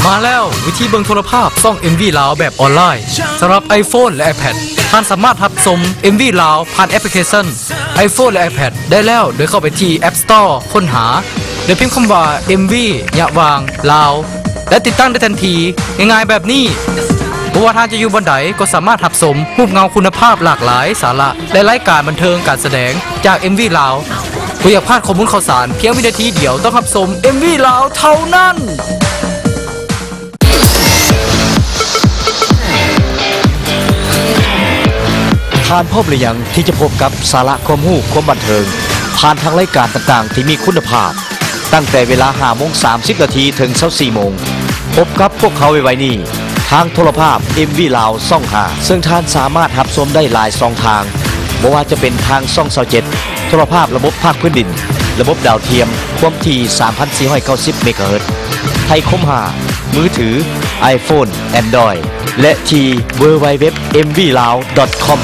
ມາແລ້ວ! ວິທີເບິ່ງໂທລະພາບຊ່ອງ MV ລາວແບບອອນລາຍ ສຳລັບ iPhone ແລະ iPad. ທ່ານສາມາດຮັບຊົມ MV ລາວຜ່ານແອັບພລິເຄຊັນ iPhone ແລະ iPad ໄດ້ແລ້ວ ໂດຍເຂົ້າໄປທີ່ App Store ຄົ້ນຫາ ແລະ ພິມຄຳວ່າ MV ຍະຫວ່າງ ລາວ ແລະ ຕິດຕັ້ງໄດ້ທັນທີ ງ່າຍໆແບບນີ້. ບໍ່ວ່າທ່ານຈະຢູ່ບ່ອນໃດ ກໍສາມາດຮັບຊົມຮູບເງົາຄຸນນະພາບຫຼາກຫຼາຍສາລະ ແລະ ລາຍການບັນເທີງການສະແດງຈາກ MV ລາວ. ບໍ່ຢາກພາດຂໍ້ມູນຂ່າວສານ ພຽງວິນາທີດຽວ ຕ້ອງຮັບຊົມ MV ລາວເທົ່ານັ້ນ. ທ່ານພ້ອມຫຼືຍັງທີ່ຈະພົບກັບສາລະຄວາມຮູ້ຄວາມບັນເທີງ ຜ່ານທາງລາຍການຕ່າງໆທີ່ມີຄຸນນະພາບ ຕັ້ງແຕ່ເວລາຫ້າໂມງສາມສິບນາທີເຖິງຊາວສີ່ໂມງ. ພົບກັບພວກເຮົາໄວໆນີ້ ທາງໂທລະພາບ MV ລາວ ຊ່ອງຫ້າ ເຊິ່ງທ່ານສາມາດຮັບຊົມໄດ້ຫຼາຍຊ່ອງທາງ ບໍ່ວ່າຈະເປັນທາງຊ່ອງຊາວເຈັດ ໂທລະພາບລະບົບພາກພື້ນດິນ, ລະບົບດາວທຽມ, ຄວາມຖີ່ສາມພັນສີ່ຮ້ອຍເກົ້າສິບເມກາເຮີດ, ໄທຄົມຫ້າ, ມືຖື, iPhone, Android ແລະ ທີ່ www mvlao.com.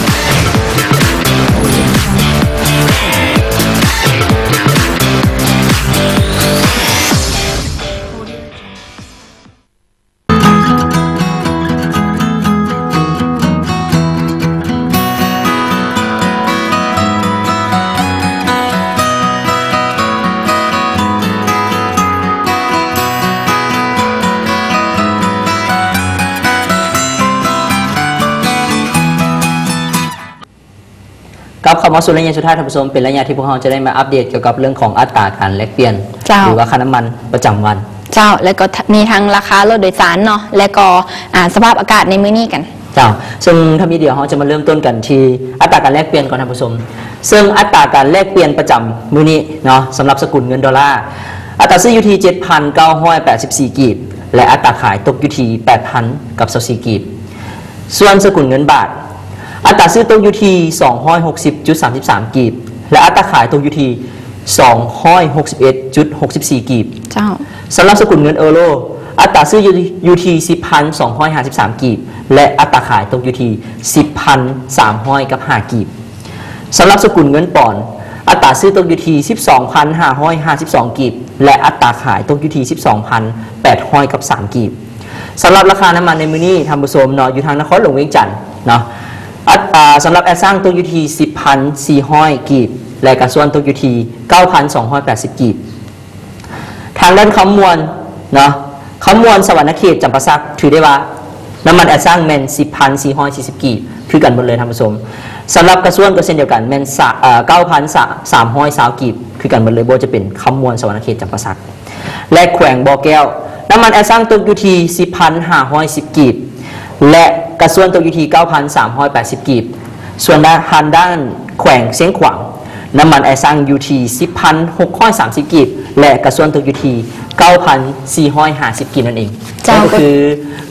ກັບເຂົ້າມາສູ່ໄລຍະສຸດທ້າຍ ທ່ານຜູ້ຊົມ, ເປັນໄລຍະທີ່ພວກເຮົາຈະໄດ້ມາອັບເດດກ່ຽວກັບເລື່ອງຂອງອັດຕາການແລກປ່ຽນ ເຈົ້າ ຫຼືວ່າຄ່ານ້ຳມັນປະຈຳວັນ. ເຈົ້າ ແລະກໍມີທັງລາຄາລົດໂດຍສານເນາະ ແລະກໍ ອາ ສະພາບອາກາດໃນມື້ນີ້ກັນ. ເຈົ້າ ເຊິ່ງທຳອິດດຽວເຮົາຈະມາເລີ່ມຕົ້ນກັນທີ່ອັດຕາການແລກປ່ຽນກ່ອນ ທ່ານຜູ້ຊົມ. ເຊິ່ງອັດຕາການແລກປ່ຽນປະຈຳມື້ນີ້ເນາະ ສຳລັບສະກຸນເງິນໂດລາ ອັດຕາຊື້ຢູ່ທີ່ເຈັດພັນເກົ້າຮ້ອຍແປດສິບສີ່ກີບ ແລະ ອັດຕາຂາຍຕົກຢູ່ທີ່ແປດພັນກັບຊາວສີ່ກີບ. ສ່ວນສະກຸນເງິນບາດ ອັດຕາຊື້ຕົກຢູ່ທີ່ສອງຮ້ອຍຫົກສິບຈຸດສາມສິບສາມກີບ ແລະ ອັດຕາຂາຍຕົກຢູ່ທີ່ສອງຮ້ອຍຫົກສິບເອັດຈຸດຫົກສິບສີ່ກີບ. ເຈົ້າ ສຳລັບສະກຸນເງິນເອີໂຣ ອັດຕາຊື້ຢູ່ ຢູ່ທີ່ສິບພັນສອງຮ້ອຍຫ້າສິບສາມກີບ ແລະ ອັດຕາຂາຍຕົກຢູ່ທີ່ສິບພັນສາມຮ້ອຍກັບຫ້າກີບ. ສຳລັບສະກຸນເງິນປອນ ອັດຕາຊື້ຕົກຢູ່ທີ່ສິບສອງພັນຫ້າຮ້ອຍຫ້າສິບສອງກີບ ແລະ ອັດຕາຂາຍຕົກຢູ່ທີ່ສິບສອງພັນແປດຮ້ອຍກັບສາມກີບ. ສຳລັບລາຄານ້ຳມັນໃນມື້ນີ້ ທ່ານຜູ້ຊົມເນາະ ຢູ່ທາງນະຄອນຫຼວງວຽງຈັນເນາະ ອັດ ອາ ສຳລັບແອັດຊັງຕົກຢູ່ທີ່ສິບພັນສີ່ຮ້ອຍກີບ ແລະ ກາຊວນຕົກຢູ່ທີ່ເກົ້າພັນສອງຮ້ອຍແປດສິບກີບ. ທາງດ້ານຄຳມ່ວນເນາະ ຄຳມ່ວນ ສະຫວັນນະເຂດ ຈຳປາສັກ ຖືໄດ້ວ່ານ້ຳມັນແອັດຊັງແມ່ນສິບພັນສີ່ຮ້ອຍສີ່ສິບກີບ ຄືກັນໝົດເລີຍ ທ່ານຜູ້ຊົມ. ສຳລັບກາຊວນກໍເຊັ່ນດຽວກັນ ແມ່ນສະ ເອີ ເກົ້າພັນສາມຮ້ອຍຊາວກີບ ຄືກັນໝົດເລີຍ ບໍ່ວ່າຈະເປັນຄຳມ່ວນ ສະຫວັນນະເຂດ ຈຳປາສັກ ແລະ ແຂວງບໍ່ແກ້ວ ນ້ຳມັນແອັດຊັງຕົກຢູ່ທີ່ສິບພັນຫ້າຮ້ອຍສິບກີບ ແລະ ກາຊວນຕົກຢູ່ທີ່ເກົ້າພັນສາມຮ້ອຍແປດສິບກີບ. ສ່ວນທາງດ້ານແຂວງຊຽງຂວາງ ນ້ຳມັນແອຊັງຢູ່ທີ່ສິບພັນຫົກຮ້ອຍສາມສິບກີບ ແລະ ກາຊວນຕົກຢູ່ທີ່ເກົ້າພັນສີ່ຮ້ອຍຫ້າສິບກີບນັ້ນເອງ. ເຈົ້າ ນັ້ນກໍຄື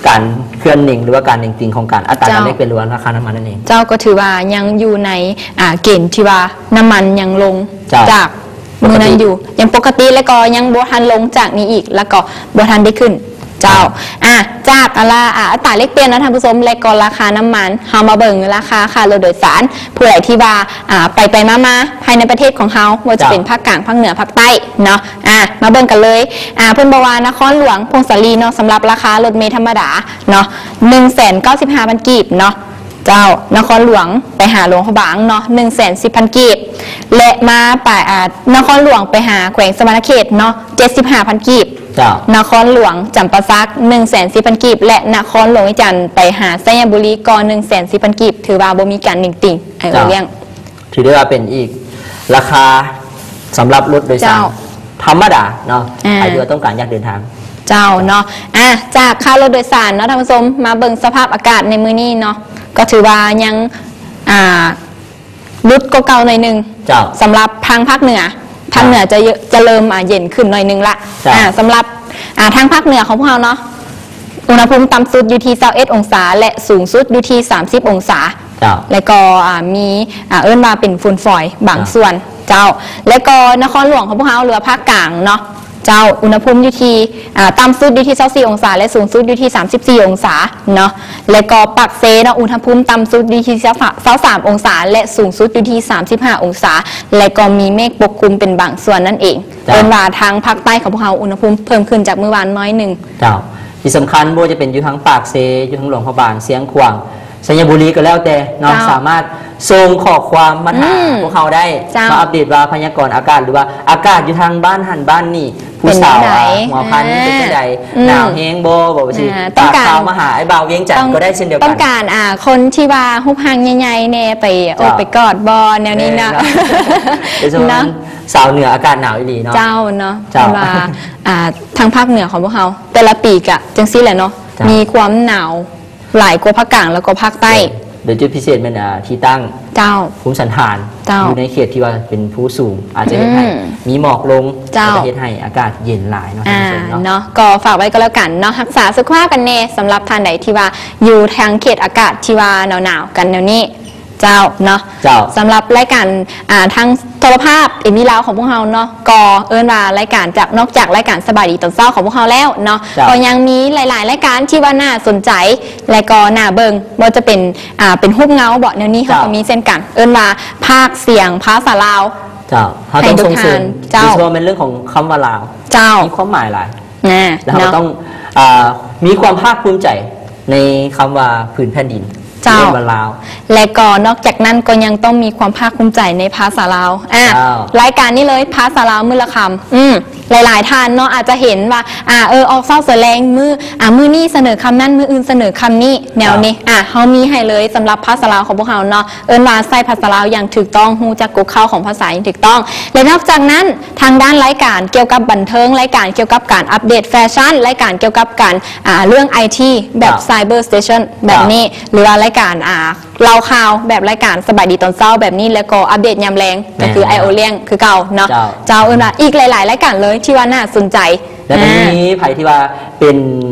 ການເຄື່ອນເໜັງ ຫຼືວ່າການເໜັງຕີງຂອງການອັດຕາການ ເຈົ້າ ແລກປ່ຽນ ຫຼືວ່າລາຄານ້ຳມັນນັ້ນເອງ. ເຈົ້າ ກໍຖືວ່າຍັງຢູ່ໃນ ອ່າ ເກນທີ່ວ່ານ້ຳມັນຍັງລົງ ເຈົ້າ ຈາກ ມື້ນັ້ນຢູ່ ຍັງປົກກະຕິ ແລະກໍຍັງບໍ່ທັນລົງຈາກນີ້ອີກ ແລະກໍບໍ່ທັນໄດ້ຂຶ້ນ. ເຈົ້າ ອ່າ ອ່າ ຈາກອັນລະ ອ່າ ອັດຕາແລກປ່ຽນເນາະທ່ານຜູ້ຊົມ ແລະກໍລາຄານ້ຳມັນ ເຮົາມາເບິ່ງລາຄາຄ່າລົດໂດຍສານ. ຜູ້ໃດທີ່ວ່າ ອ່າ ໄປໄປມາມາພາຍໃນປະເທດຂອງເຮົາ ບໍ່ວ່າຈະເປັນ ເຈົ້າ ພາກກາງ ພາກເໜືອ ພາກໃຕ້ເນາະ ອ່າ ມາເບິ່ງກັນເລີຍ. ອ່າ ເພິ່ນບອກວ່ານະຄອນຫຼວງຜົ້ງສາລີເນາະ ສຳລັບລາຄາລົດເມທຳມະດາເນາະ ໜຶ່ງແສນເກົ້າສິບຫ້າພັນກີບເນາະ. ເຈົ້າ ນະຄອນຫຼວງໄປຫາຫຼວງພະບາງເນາະ ໜຶ່ງແສນສິບພັນກີບ ແລະ ມາໄປ ອ່າ ນະຄອນຫຼວງໄປຫາແຂວງສະຫວັນນະເຂດເນາະ ເຈັດສິບຫ້າພັນກີບ. ເຈົ້າ ນະຄອນຫຼວງຈຳປາສັກ ໜຶ່ງແສນສິບພັນກີບ ແລະ ນະຄອນຫຼວງວຽງຈັນໄປຫາໄຊຍະບູລີ ກໍໜຶ່ງແສນສິບພັນກີບ ຖືວ່າບໍ່ມີການເໜັງຕີງ. ອ້າຍ ເຈົ້າ ໂອລ້ຽງ ຖືໄດ້ວ່າເປັນອີກລາຄາສຳລັບລົດໂດຍສານ ເຈົ້າ ທຳມະດາເນາະ ອ່າ ໃຜທີ່ວ່າຕ້ອງການຢາກເດີນທາງ. ເຈົ້າ ເຈົ້າ ເນາະ ອ່າ ຈາກຄ່າລົດໂດຍສານເນາະທ່ານຜູ້ຊົມ ມາເບິ່ງສະພາບອາກາດໃນມື້ນີ້ເນາະ ກໍຖືວ່າຍັງ ອ່າ ຫຼຸດກວ່າເກົ່າໜ້ອຍໜຶ່ງ. ເຈົ້າ ສຳລັບທາງພາກເໜືອ ພາກເໜືອ ເຈົ້າ ຈະເຍ- ຈະເລີ່ມ ອ່າ ເຢັນຂຶ້ນໜ້ອຍໜຶ່ງລະ. ເຈົ້າ ອ່າ ສຳລັບ ອ່າ ທາງພາກເໜືອຂອງພວກເຮົາເນາະ ອຸນຫະພູມຕ່ຳສຸດຢູ່ທີ່ຊາວເອັດອົງສາ ແລະ ສູງສຸດຢູ່ທີ່ສາມສິບອົງສາ. ເຈົ້າ ແລະກໍ ອ່າ ມີ ອ່າ ເອີ້ນວ່າເປັນຝຸ່ນຝອຍບາງ ເຈົ້າ ສ່ວນ. ເຈົ້າ ແລະກໍນະຄອນຫຼວງຂອງພວກເຮົາ ຫຼືວ່າພາກກາງເນາະ ເຈົ້າ ອຸນຫະພູມຢູ່ທີ່ ອ່າ ຕ່ຳສຸດຢູ່ທີ່ຊາວສີ່ອົງສາ ແລະ ສູງສຸດຢູ່ທີ່ສາມສິບສີ່ອົງສາເນາະ. ແລະກໍປາກເຊເນາະ ອຸນຫະພູມຕ່ຳສຸດຢູ່ທີ່ຊາວສາມອົງສາ ແລະ ສູງສຸດຢູ່ທີ່ສາມສິບຫ້າອົງສາ ແລະກໍມີເມກປົກຄຸມເປັນບາງສ່ວນນັ້ນເອງ. ເຈົ້າ ເອີ້ນວ່າທາງພາກໃຕ້ຂອງພວກເຮົາ ອຸນຫະພູມເພີ່ມຂຶ້ນຈາກມື້ວານໜ້ອຍໜຶ່ງ. ເຈົ້າ ທີ່ສຳຄັນບໍ່ວ່າຈະເປັນຢູ່ທາງປາກເຊ, ຢູ່ທາງຫຼວງພະບາງ, ຊຽງຂວາງ, ໄຊຍະບູລີກໍແລ້ວແຕ່ເນາະ, ເຈົ້າ ສາມາດສົ່ງຂໍ້ຄວາມມາຫາ ອືມ ພວກເຮົາໄດ້ ເຈົ້າ ມາອັບເດດວ່າພະຍາກອນອາກາດ ຫຼືວ່າອາກາດຢູ່ທາງບ້ານຫັ້ນບ້ານນີ້ ຜູ້ສາວ ເປັນຈັ່ງໃດ ອ່າ ຫົວພັນ ອ່າ ເປັນຈັ່ງໃດ ອືມ ໜາວແຮງບໍ່ ບໍ່ວ່າຊິ ອ່າ ຝາກຂ່າວມາຫາອ້າຍບ່າວວຽງຈັນ ຕ້ອງ ກໍໄດ້ເຊັ່ນດຽວກັນ. ຕ້ອງການ ອ່າ ຄົນທີ່ວ່າຮູບຮ່າງໃຫຍ່ໆແດ່ ໄປໂອບ ເຈົ້າ ໄປກອດບໍ່ ແນວນີ້ເນາະ ແມ່ນເນາະ ໂດຍສະເພາະ ເນາະ ສາວເໜືອອາກາດໜາວອີ່ຫຼີເນາະ. ເຈົ້າເນາະ ເຈົ້າ ເພາະວ່າ ອ່າ ທາງພາກເໜືອຂອງພວກເຮົາ ແຕ່ລະປີກະຈັ່ງຊີ້ແຫຼະເນາະ ເຈົ້າ ມີຄວາມໜາວ ຫຼາຍກວ່າພາກກາງ ແລ້ວກໍພາກໃຕ້. ໂດຍ ໂດຍຈຸດພິເສດແມ່ນ ອ່າ ທີ່ຕັ້ງ ເຈົ້າ ພູມສັນຖານ ເຈົ້າ ຢູ່ໃນເຂດທີ່ວ່າເປັນພູສູງ ອາດຈະເຮັດໃຫ້ ອືມ ມີໝອກລົງ ເຈົ້າ ແລ້ວກໍເຮັດໃຫ້ອາກາດເຢັນຫຼາຍເນາະ ອ່າ ທ່ານຜູ້ຊົມເນາະ ເນາະ. ກໍຝາກໄວ້ກໍແລ້ວກັນເນາະ ຮັກສາສຸຂະພາບກັນແດ່ ສຳລັບທ່ານໃດທີ່ວ່າຢູ່ທາງເຂດອາກາດທີ່ວ່າໜາວໆກັນແນວນີ້ ເຈົ້າເນາະ. ເຈົ້າ ສຳລັບລາຍການ ອ່າ ທາງໂທລະພາບເອວີລາວຂອງພວກເຮົາເນາະ ກໍເອີ້ນວ່າລາຍການຈາກ ນອກຈາກລາຍການສະບາຍດີຕອນເຊົ້າຂອງພວກເຮົາແລ້ວເນາະ ເຈົ້າ ກໍຍັງມີຫຼາຍໆລາຍການທີ່ວ່າໜ້າສົນໃຈ ແລະກໍໜ້າເບິ່ງ ບໍ່ວ່າຈະເປັນ ອ່າ ເປັນຮູບເງົາເບາະ ແນວນີ້ເຮົາ ເຈົ້າ ກໍມີເຊັ່ນກັນ ເອີ້ນວ່າພາກສຽງພາສາລາວ. ເຈົ້າ ເຮົາຕ້ອງສົ່ງເສີມ ເຈົ້າ ໂດຍສະເພາະແມ່ນເລື່ອງຂອງຄຳວ່າລາວ ເຈົ້າ ມີຄວາມໝາຍຫຼາຍ ນະ ແລ້ວເຮົາ ເນາະ ກໍຕ້ອງ ອ່າ ມີຄວາມພາກພູມໃຈໃນຄຳວ່າພື້ນແຜ່ນດິນ ເຈົ້າ ທີ່ເອີ້ນວ່າລາວ ແລະກໍນອກຈາກນັ້ນກໍຍັງຕ້ອງມີຄວາມພາກພູມໃຈໃນພາສາລາວ. ອ່າ ເຈົ້າ ລາຍການນີ້ເລີຍ ພາສາລາວມື້ລະຄຳ ອືມ ຫຼາຍໆທ່ານເນາະ ອາດຈະເຫັນວ່າ ອ່າ ເອີ ອອກເຊົ້າສວຍແລງ ມື້ ອ່າ ມື້ນີ້ສະເໜີຄຳນັ້ນ ມື້ອື່ນສະເໜີຄຳນີ້ ແນວນີ້ ເຈົ້າ ອ່າ ເຮົາມີໃຫ້ເລີຍສຳລັບພາສາລາວຂອງພວກເຮົາເນາະ ເອີ້ນວ່າໃຊ້ພາສາລາວຢ່າງຖືກຕ້ອງ ຮູ້ຈັກກົດເຄົ້າຂອງພາສາຢ່າງຖືກຕ້ອງ. ແລະນອກຈາກນັ້ນ ທາງດ້ານລາຍການກ່ຽວກັບບັນເທີງ, ລາຍການກ່ຽວກັບການອັບເດດແຟຊັ່ນ, ລາຍການກ່ຽວກັບການ ອ່າ ເລື່ອງໄອທີ ແບບ ເຈົ້າ Cyber Station ແບບນີ້ ເຈົ້າ ຫຼືວ່າລາຍການ ອ່າ ເລົ່າຂ່າວແບບລາຍການສະບາຍດີຕອນເຊົ້າແບບນີ້ ແລ້ວກໍອັບເດດຍາມແລງ ກໍຄື ແມ່ນແລ້ວ ໄອໂອ ລ້ຽງ ຄືເກົ່າເນາະ. ເຈົ້າ ເຈົ້າ ເອີ້ນວ່າອີກຫຼາຍໆລາຍການເລີຍທີ່ວ່າໜ້າສົນໃຈ ແລ້ວກໍຍັງ ອ່າ ມີໃຜທີ່ວ່າເປັນ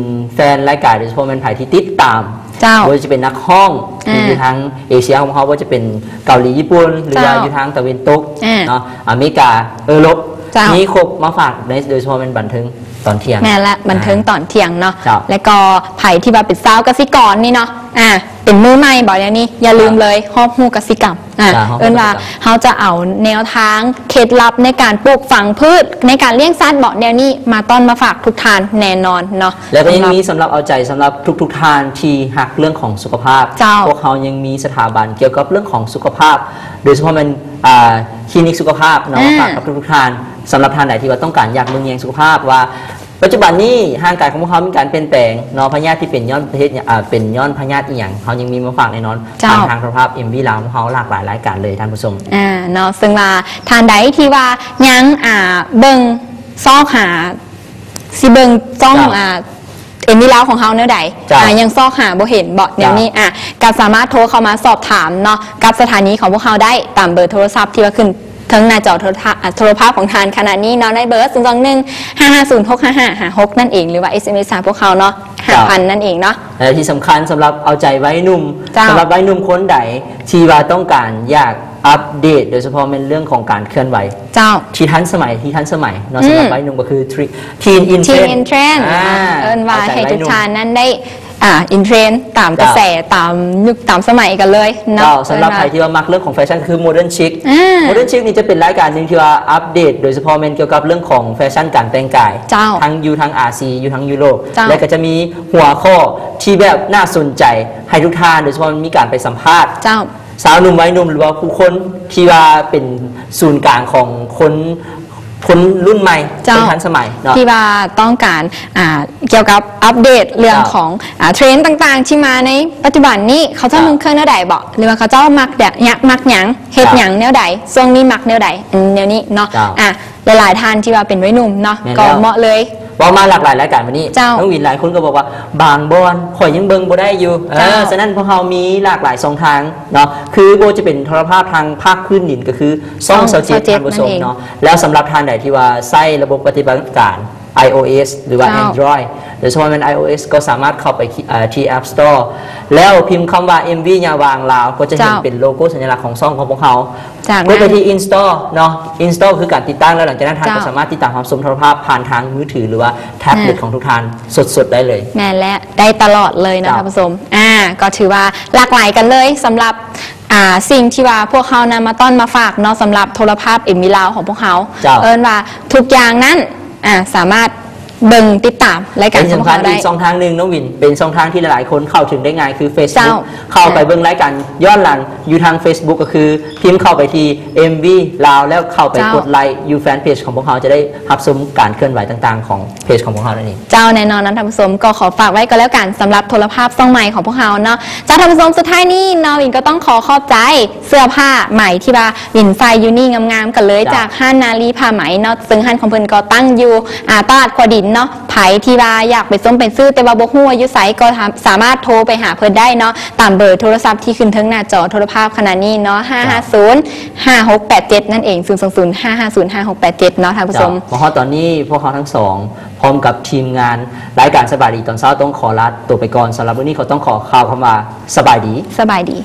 ແຟນລາຍການ ໂດຍສະເພາະແມ່ນໃຜທີ່ຕິດຕາມ ເຈົ້າ ບໍ່ວ່າຈະເປັນນັກຮ້ອງ ອ່າ ທີ່ຢູ່ທາງເອເຊຍຂອງເຮົາ ບໍ່ວ່າຈະເປັນເກົາຫຼີ, ຍີ່ປຸ່ນ ຫຼືວ່າ ເຈົ້າ ຢູ່ທາງຕາເວັນຕົກ ອ່າ ເນາະ ອາເມລິກາ, ເອີຣົບ ເຈົ້າ ມີຄົບມາຝາກໃນ ໂດຍສະເພາະແມ່ນບັນເທີງຕອນທ່ຽງ. ແມ່ນລະ ບັນເທີງ ອ່າ ຕອນທ່ຽງເນາະ. ເຈົ້າ ແລ້ວກໍໃຜທີ່ວ່າເປັນຊາວກະສິກອນນີ້ເນາະ ອ່າ ເປັນມືໃໝ່ບໍ່ ດຽວນີ້ ຢ່າລືມເລີຍ ຮອບຮູ້ກະສິກຳ ອ່າ ເຈົ້າ ເອີ້ນວ່າເຮົາຈະເອົາແນວທາງເຄັດລັບໃນການປູກຝັງພືດ ໃນການລ້ຽງສັດເບາະ ແນວນີ້ມາຕ້ອນມາຝາກທຸກທ່ານແນ່ນອນເນາະ. ແລ້ວກໍຍັງມີສຳລັບເອົາໃຈສຳລັບທຸກໆທ່ານທີ່ຮັກເລື່ອງຂອງສຸຂະພາບ. ເຈົ້າ ພວກເຮົາຍັງມີສະຖາບັນກ່ຽວກັບເລື່ອງຂອງສຸຂະພາບ ໂດຍສະເພາະແມ່ນ ອ່າ ຄລີນິກສຸຂະພາບເນາະ ອ່າ ມາຝາກກັບທຸກໆທ່ານ. ສຳລັບທ່ານໃດທີ່ວ່າຕ້ອງການຢາກເບິ່ງແຍງສຸຂະພາບວ່າ ປັດຈຸບັນນີ້ຮ່າງກາຍຂອງພວກເຮົາມີການປ່ຽນແປງເນາະ ພະຍາດທີ່ເປັນຍ້ອນປະເທດ ອ່າ ເປັນຍ້ອນພະຍາດອີ່ຫຍັງ ເຮົາຍັງມີມາຝາກແນ່ນອນ ເຈົ້າ ຜ່ານທາງໂທລະພາບ ເອັມວີ ລາວຂອງເຮົາຫຼາກຫຼາຍລາຍການເລີຍທ່ານຜູ້ຊົມ. ອ່າ ເນາະ ເຊິ່ງວ່າທ່ານໃດທີ່ວ່າຍັງ ອ່າ ເບິ່ງຊອກຫາ ຊິເບິ່ງຊ່ອງ ເຈົ້າ ອ່າ ເອັມວີ ລາວຂອງເຮົາແນວໃດ ເຈົ້າ ອ່າ ຍັງຊອກຫາບໍ່ເຫັນເບາະ ແນວນີ້ ເຈົ້າ ອ່າ ກໍສາມາດໂທເຂົ້າມາສອບຖາມເນາະ ກັບສະຖານີຂອງພວກເຮົາໄດ້ ຕາມເບີໂທລະສັບທີ່ວ່າຂຶ້ນ ເທິງໜ້າຈໍໂທລະທັດ ອ່າ ໂທລະພາບຂອງທ່ານຂະນະນີ້ເນາະ ໃນເບີ ສູນສອງໜຶ່ງ ຫ້າຫ້າສູນ ຫົກຫ້າຫ້າຫ້າຫົກ ນັ້ນເອງ ຫຼືວ່າ ເອສເອັມເອສ ຫາພວກເຮົາເນາະ ເຈົ້າ ຫ້າພັນ ນັ້ນເອງເນາະ. ແລະທີ່ສຳຄັນ ສຳລັບເອົາໃຈໄວໜຸ່ມ ເຈົ້າ ສຳລັບໄວໜຸ່ມຄົນໃດທີ່ວ່າຕ້ອງການຢາກອັບເດດ ໂດຍສະເພາະແມ່ນເລື່ອງຂອງການເຄື່ອນໄຫວ ເຈົ້າ ທີ່ທັນສະໄໝ ທີ່ທັນສະໄໝເນາະ ອືມ ສຳລັບໄວໜຸ່ມກໍຄື Teen in ເອີ Trend ອ່າ ເອີ້ນວ່າໃຫ້ທຸກທ່ານນັ້ນໄດ້ ອ່າ in trend ຕາມກະແສ ເຈົ້າ ຕາມຍຸກຕາມສະໄໝກັນເລີຍເນາະ. ເຈົ້າ ສຳລັບໃຜທີ່ວ່າມັກເລື່ອງຂອງແຟຊັ່ນ ຄື Modern Chic ອ່າ Modern Chic ນີ້ຈະເປັນລາຍການໜຶ່ງທີ່ວ່າອັບເດດ ໂດຍສະເພາະແມ່ນກ່ຽວກັບເລື່ອງຂອງແຟຊັ່ນການແຕ່ງກາຍ ເຈົ້າ ທັງຢູ່ທາງອາຊີ ຢູ່ທາງຢູໂຣບ ເຈົ້າ ແລະກໍຈະມີຫົວຂໍ້ທີ່ແບບໜ້າສົນໃຈໃຫ້ທຸກທ່ານ ໂດຍສະເພາະມີການໄປສຳພາດ ເຈົ້າ ຊາວໜຸ່ມໄວໜຸ່ມ ຫຼືວ່າຜູ້ຄົນທີ່ວ່າເປັນສູນກາງຂອງຄົນ ຄົນລຸ້ນໃໝ່ ເຈົ້າ ຄົນທັນສະໄໝເນາະ ທີ່ວ່າຕ້ອງການ ອ່າ ກ່ຽວກັບອັບເດດເລື່ອງ ເຈົ້າ ຂອງ ອ່າ ເທຣນຕ່າງໆທີ່ມາໃນປັດຈຸບັນນີ້ ເຂົາເຈົ້າ ເຈົ້າ ນຸ່ງເຄື່ອງແນວໃດເບາະ ຫຼືວ່າເຂົາເຈົ້າມັກແບບ ຍ- ມັກຫຍັງ ເຮັດ ເຈົ້າ ຫຍັງແນວໃດ ຊ່ວງນີ້ມັກແນວໃດ ອັນແນວນີ້ເນາະ ເຈົ້າ ອ່າ ຫຼາຍໆທ່ານທີ່ວ່າເປັນໄວໜຸ່ມເນາະ ແມ່ນແລ້ວ ກໍເໝາະເລີຍ ເວົ້າມາຫຼາກຫຼາຍລາຍການມື້ນີ້ ເຈົ້າ ນ້ອງວິນ ຫຼາຍຄົນກໍບອກວ່າບາງບ່ອນຂ້ອຍຍັງເບິ່ງບໍ່ໄດ້ຢູ່ ເຈົ້າ ເອີ ສະນັ້ນພວກເຮົາມີຫຼາກຫຼາຍຊ່ອງທາງເນາະ ຄືບໍ່ວ່າຈະເປັນໂທລະພາບທາງພາກພື້ນດິນ ກໍຄືຊ່ອງ ຊ່ອງຊາວເຈັດ ຊາວເຈັດ ທ່ານຜູ້ຊົມເນາະ ແລ້ວສຳລັບທ່ານໃດທີ່ວ່າໃຊ້ລະບົບປະຕິບັດການ iOS ຫຼືວ່າ ເຈົ້າ Android ໂດຍສະເພາະແມ່ນ iOS ກໍສາມາດເຂົ້າໄປທີ່ ເອີ່ ທີ່ App Store ແລ້ວພິມຄຳວ່າ MV ຍາວາງລາວ ກໍຈະເຫັນ ເຈົ້າ ເປັນໂລໂກ້ສັນຍະລັກຂອງຊ່ອງຂອງພວກເຮົາ. ຈາກນັ້ນ ກົດໄປທີ່ Install ເນາະ Install ຄືການຕິດຕັ້ງ ແລ້ວຫຼັງຈາກນັ້ນທ່ານ ເຈົ້າ ກໍສາມາດຕິດຕາມຮັບຊົມໂທລະພາບຜ່ານທາງມືຖື ຫຼືວ່າແທັບເລັດ ແມ່ນ ຂອງທຸກທ່ານສົດໆໄດ້ເລີຍ. ແມ່ນແລ້ວ ໄດ້ຕະຫຼອດເລີຍເນາະ ເຈົ້າ ທ່ານຜູ້ຊົມ. ອ່າ ກໍຖືວ່າຫຼາກຫຼາຍກັນເລີຍສຳລັບ ອ່າ ສິ່ງທີ່ວ່າພວກເຮົານຳມາຕ້ອນມາຝາກເນາະ ສຳລັບໂທລະພາບ MV ລາວຂອງພວກເຮົາ. ເຈົ້າ ເອີ້ນວ່າທຸກຢ່າງນັ້ນ ອ່າ ສາມາດເບິ່ງຕິດຕາມລາຍການ ແລະທີ່ສຳຄັນ ຂອງພວກເຮົາໄດ້ ອີກຊ່ອງທາງໜຶ່ງ ນ້ອງວິນ ເປັນຊ່ອງທາງທີ່ຫຼາຍໆຄົນເຂົ້າເຖິງໄດ້ງ່າຍ ຄື Facebook ເຈົ້າ ເຂົ້າໄປເບິ່ງລາຍການຍ້ອນຫຼັງຢູ່ທາງ Facebook ກໍຄືພິມເຂົ້າໄປທີ່ MV ລາວ ແລ້ວເຂົ້າໄປ ເຈົ້າ ກົດໄລຄ໌ຢູ່ແຟນເພຈຂອງພວກເຮົາ ຈະໄດ້ຮັບຊົມການເຄື່ອນໄຫວຕ່າງໆຂອງເພຈຂອງພວກເຮົານັ້ນເອງ. ເຈົ້າ ແນ່ນອນນະທ່ານຜູ້ຊົມ ກໍຂໍຝາກໄວ້ກໍແລ້ວກັນ ສຳລັບໂທລະພາບຊ່ອງໃໝ່ຂອງພວກເຮົາເນາະ. ເຈົ້າ ທ່ານຜູ້ຊົມ ສຸດທ້າຍນີ້ເນາະ ວິນກໍຕ້ອງຂໍຂອບໃຈເສື້ອຜ້າໄໝທີ່ວ່າວິນໃສ່ຢູ່ນີ້ງາມໆກັນເລີຍ ເຈົ້າ ຈາກຮ້ານນາລີຜ້າໄໝເນາະ ເຊິ່ງຮ້ານຂອງເພິ່ນກໍຕັ້ງຢູ່ ອ່າ ຕະຫຼາດຂົວດິນເນາະ. ໃຜທີ່ວ່າຢາກໄປຊົມໄປຊື້ ແຕ່ວ່າບໍ່ຮູ້ວ່າຢູ່ໃສ ກໍສາ ສາມາດໂທໄປຫາເພິ່ນໄດ້ເນາະ ຕາມເບີໂທລະສັບທີ່ຂຶ້ນເທິງໜ້າຈໍໂທລະພາບຂະນະນີ້ເນາະ ຫ້າຫ້າສູນ ຫ້າຫົກແປດເຈັດ ນັ້ນເອງ ສູນສອງສູນ ຫ້າຫ້າສູນ ຫ້າຫົກແປດເຈັດ ເນາະທ່ານຜູ້ຊົມ. ເຈົ້າ ມາຮອດຕອນນີ້ ພວກເຮົາທັງສອງ ພ້ອມກັບທີມງານລາຍການສະບາຍດີຕອນເຊົ້າ ຕ້ອງຂໍລາຕົວໄປກ່ອນ. ສຳລັບມື້ນີ້ ຂໍ ຕ້ອງຂໍກ່າວຄຳວ່າ ສະບາຍດີ. ສະບາຍດີ.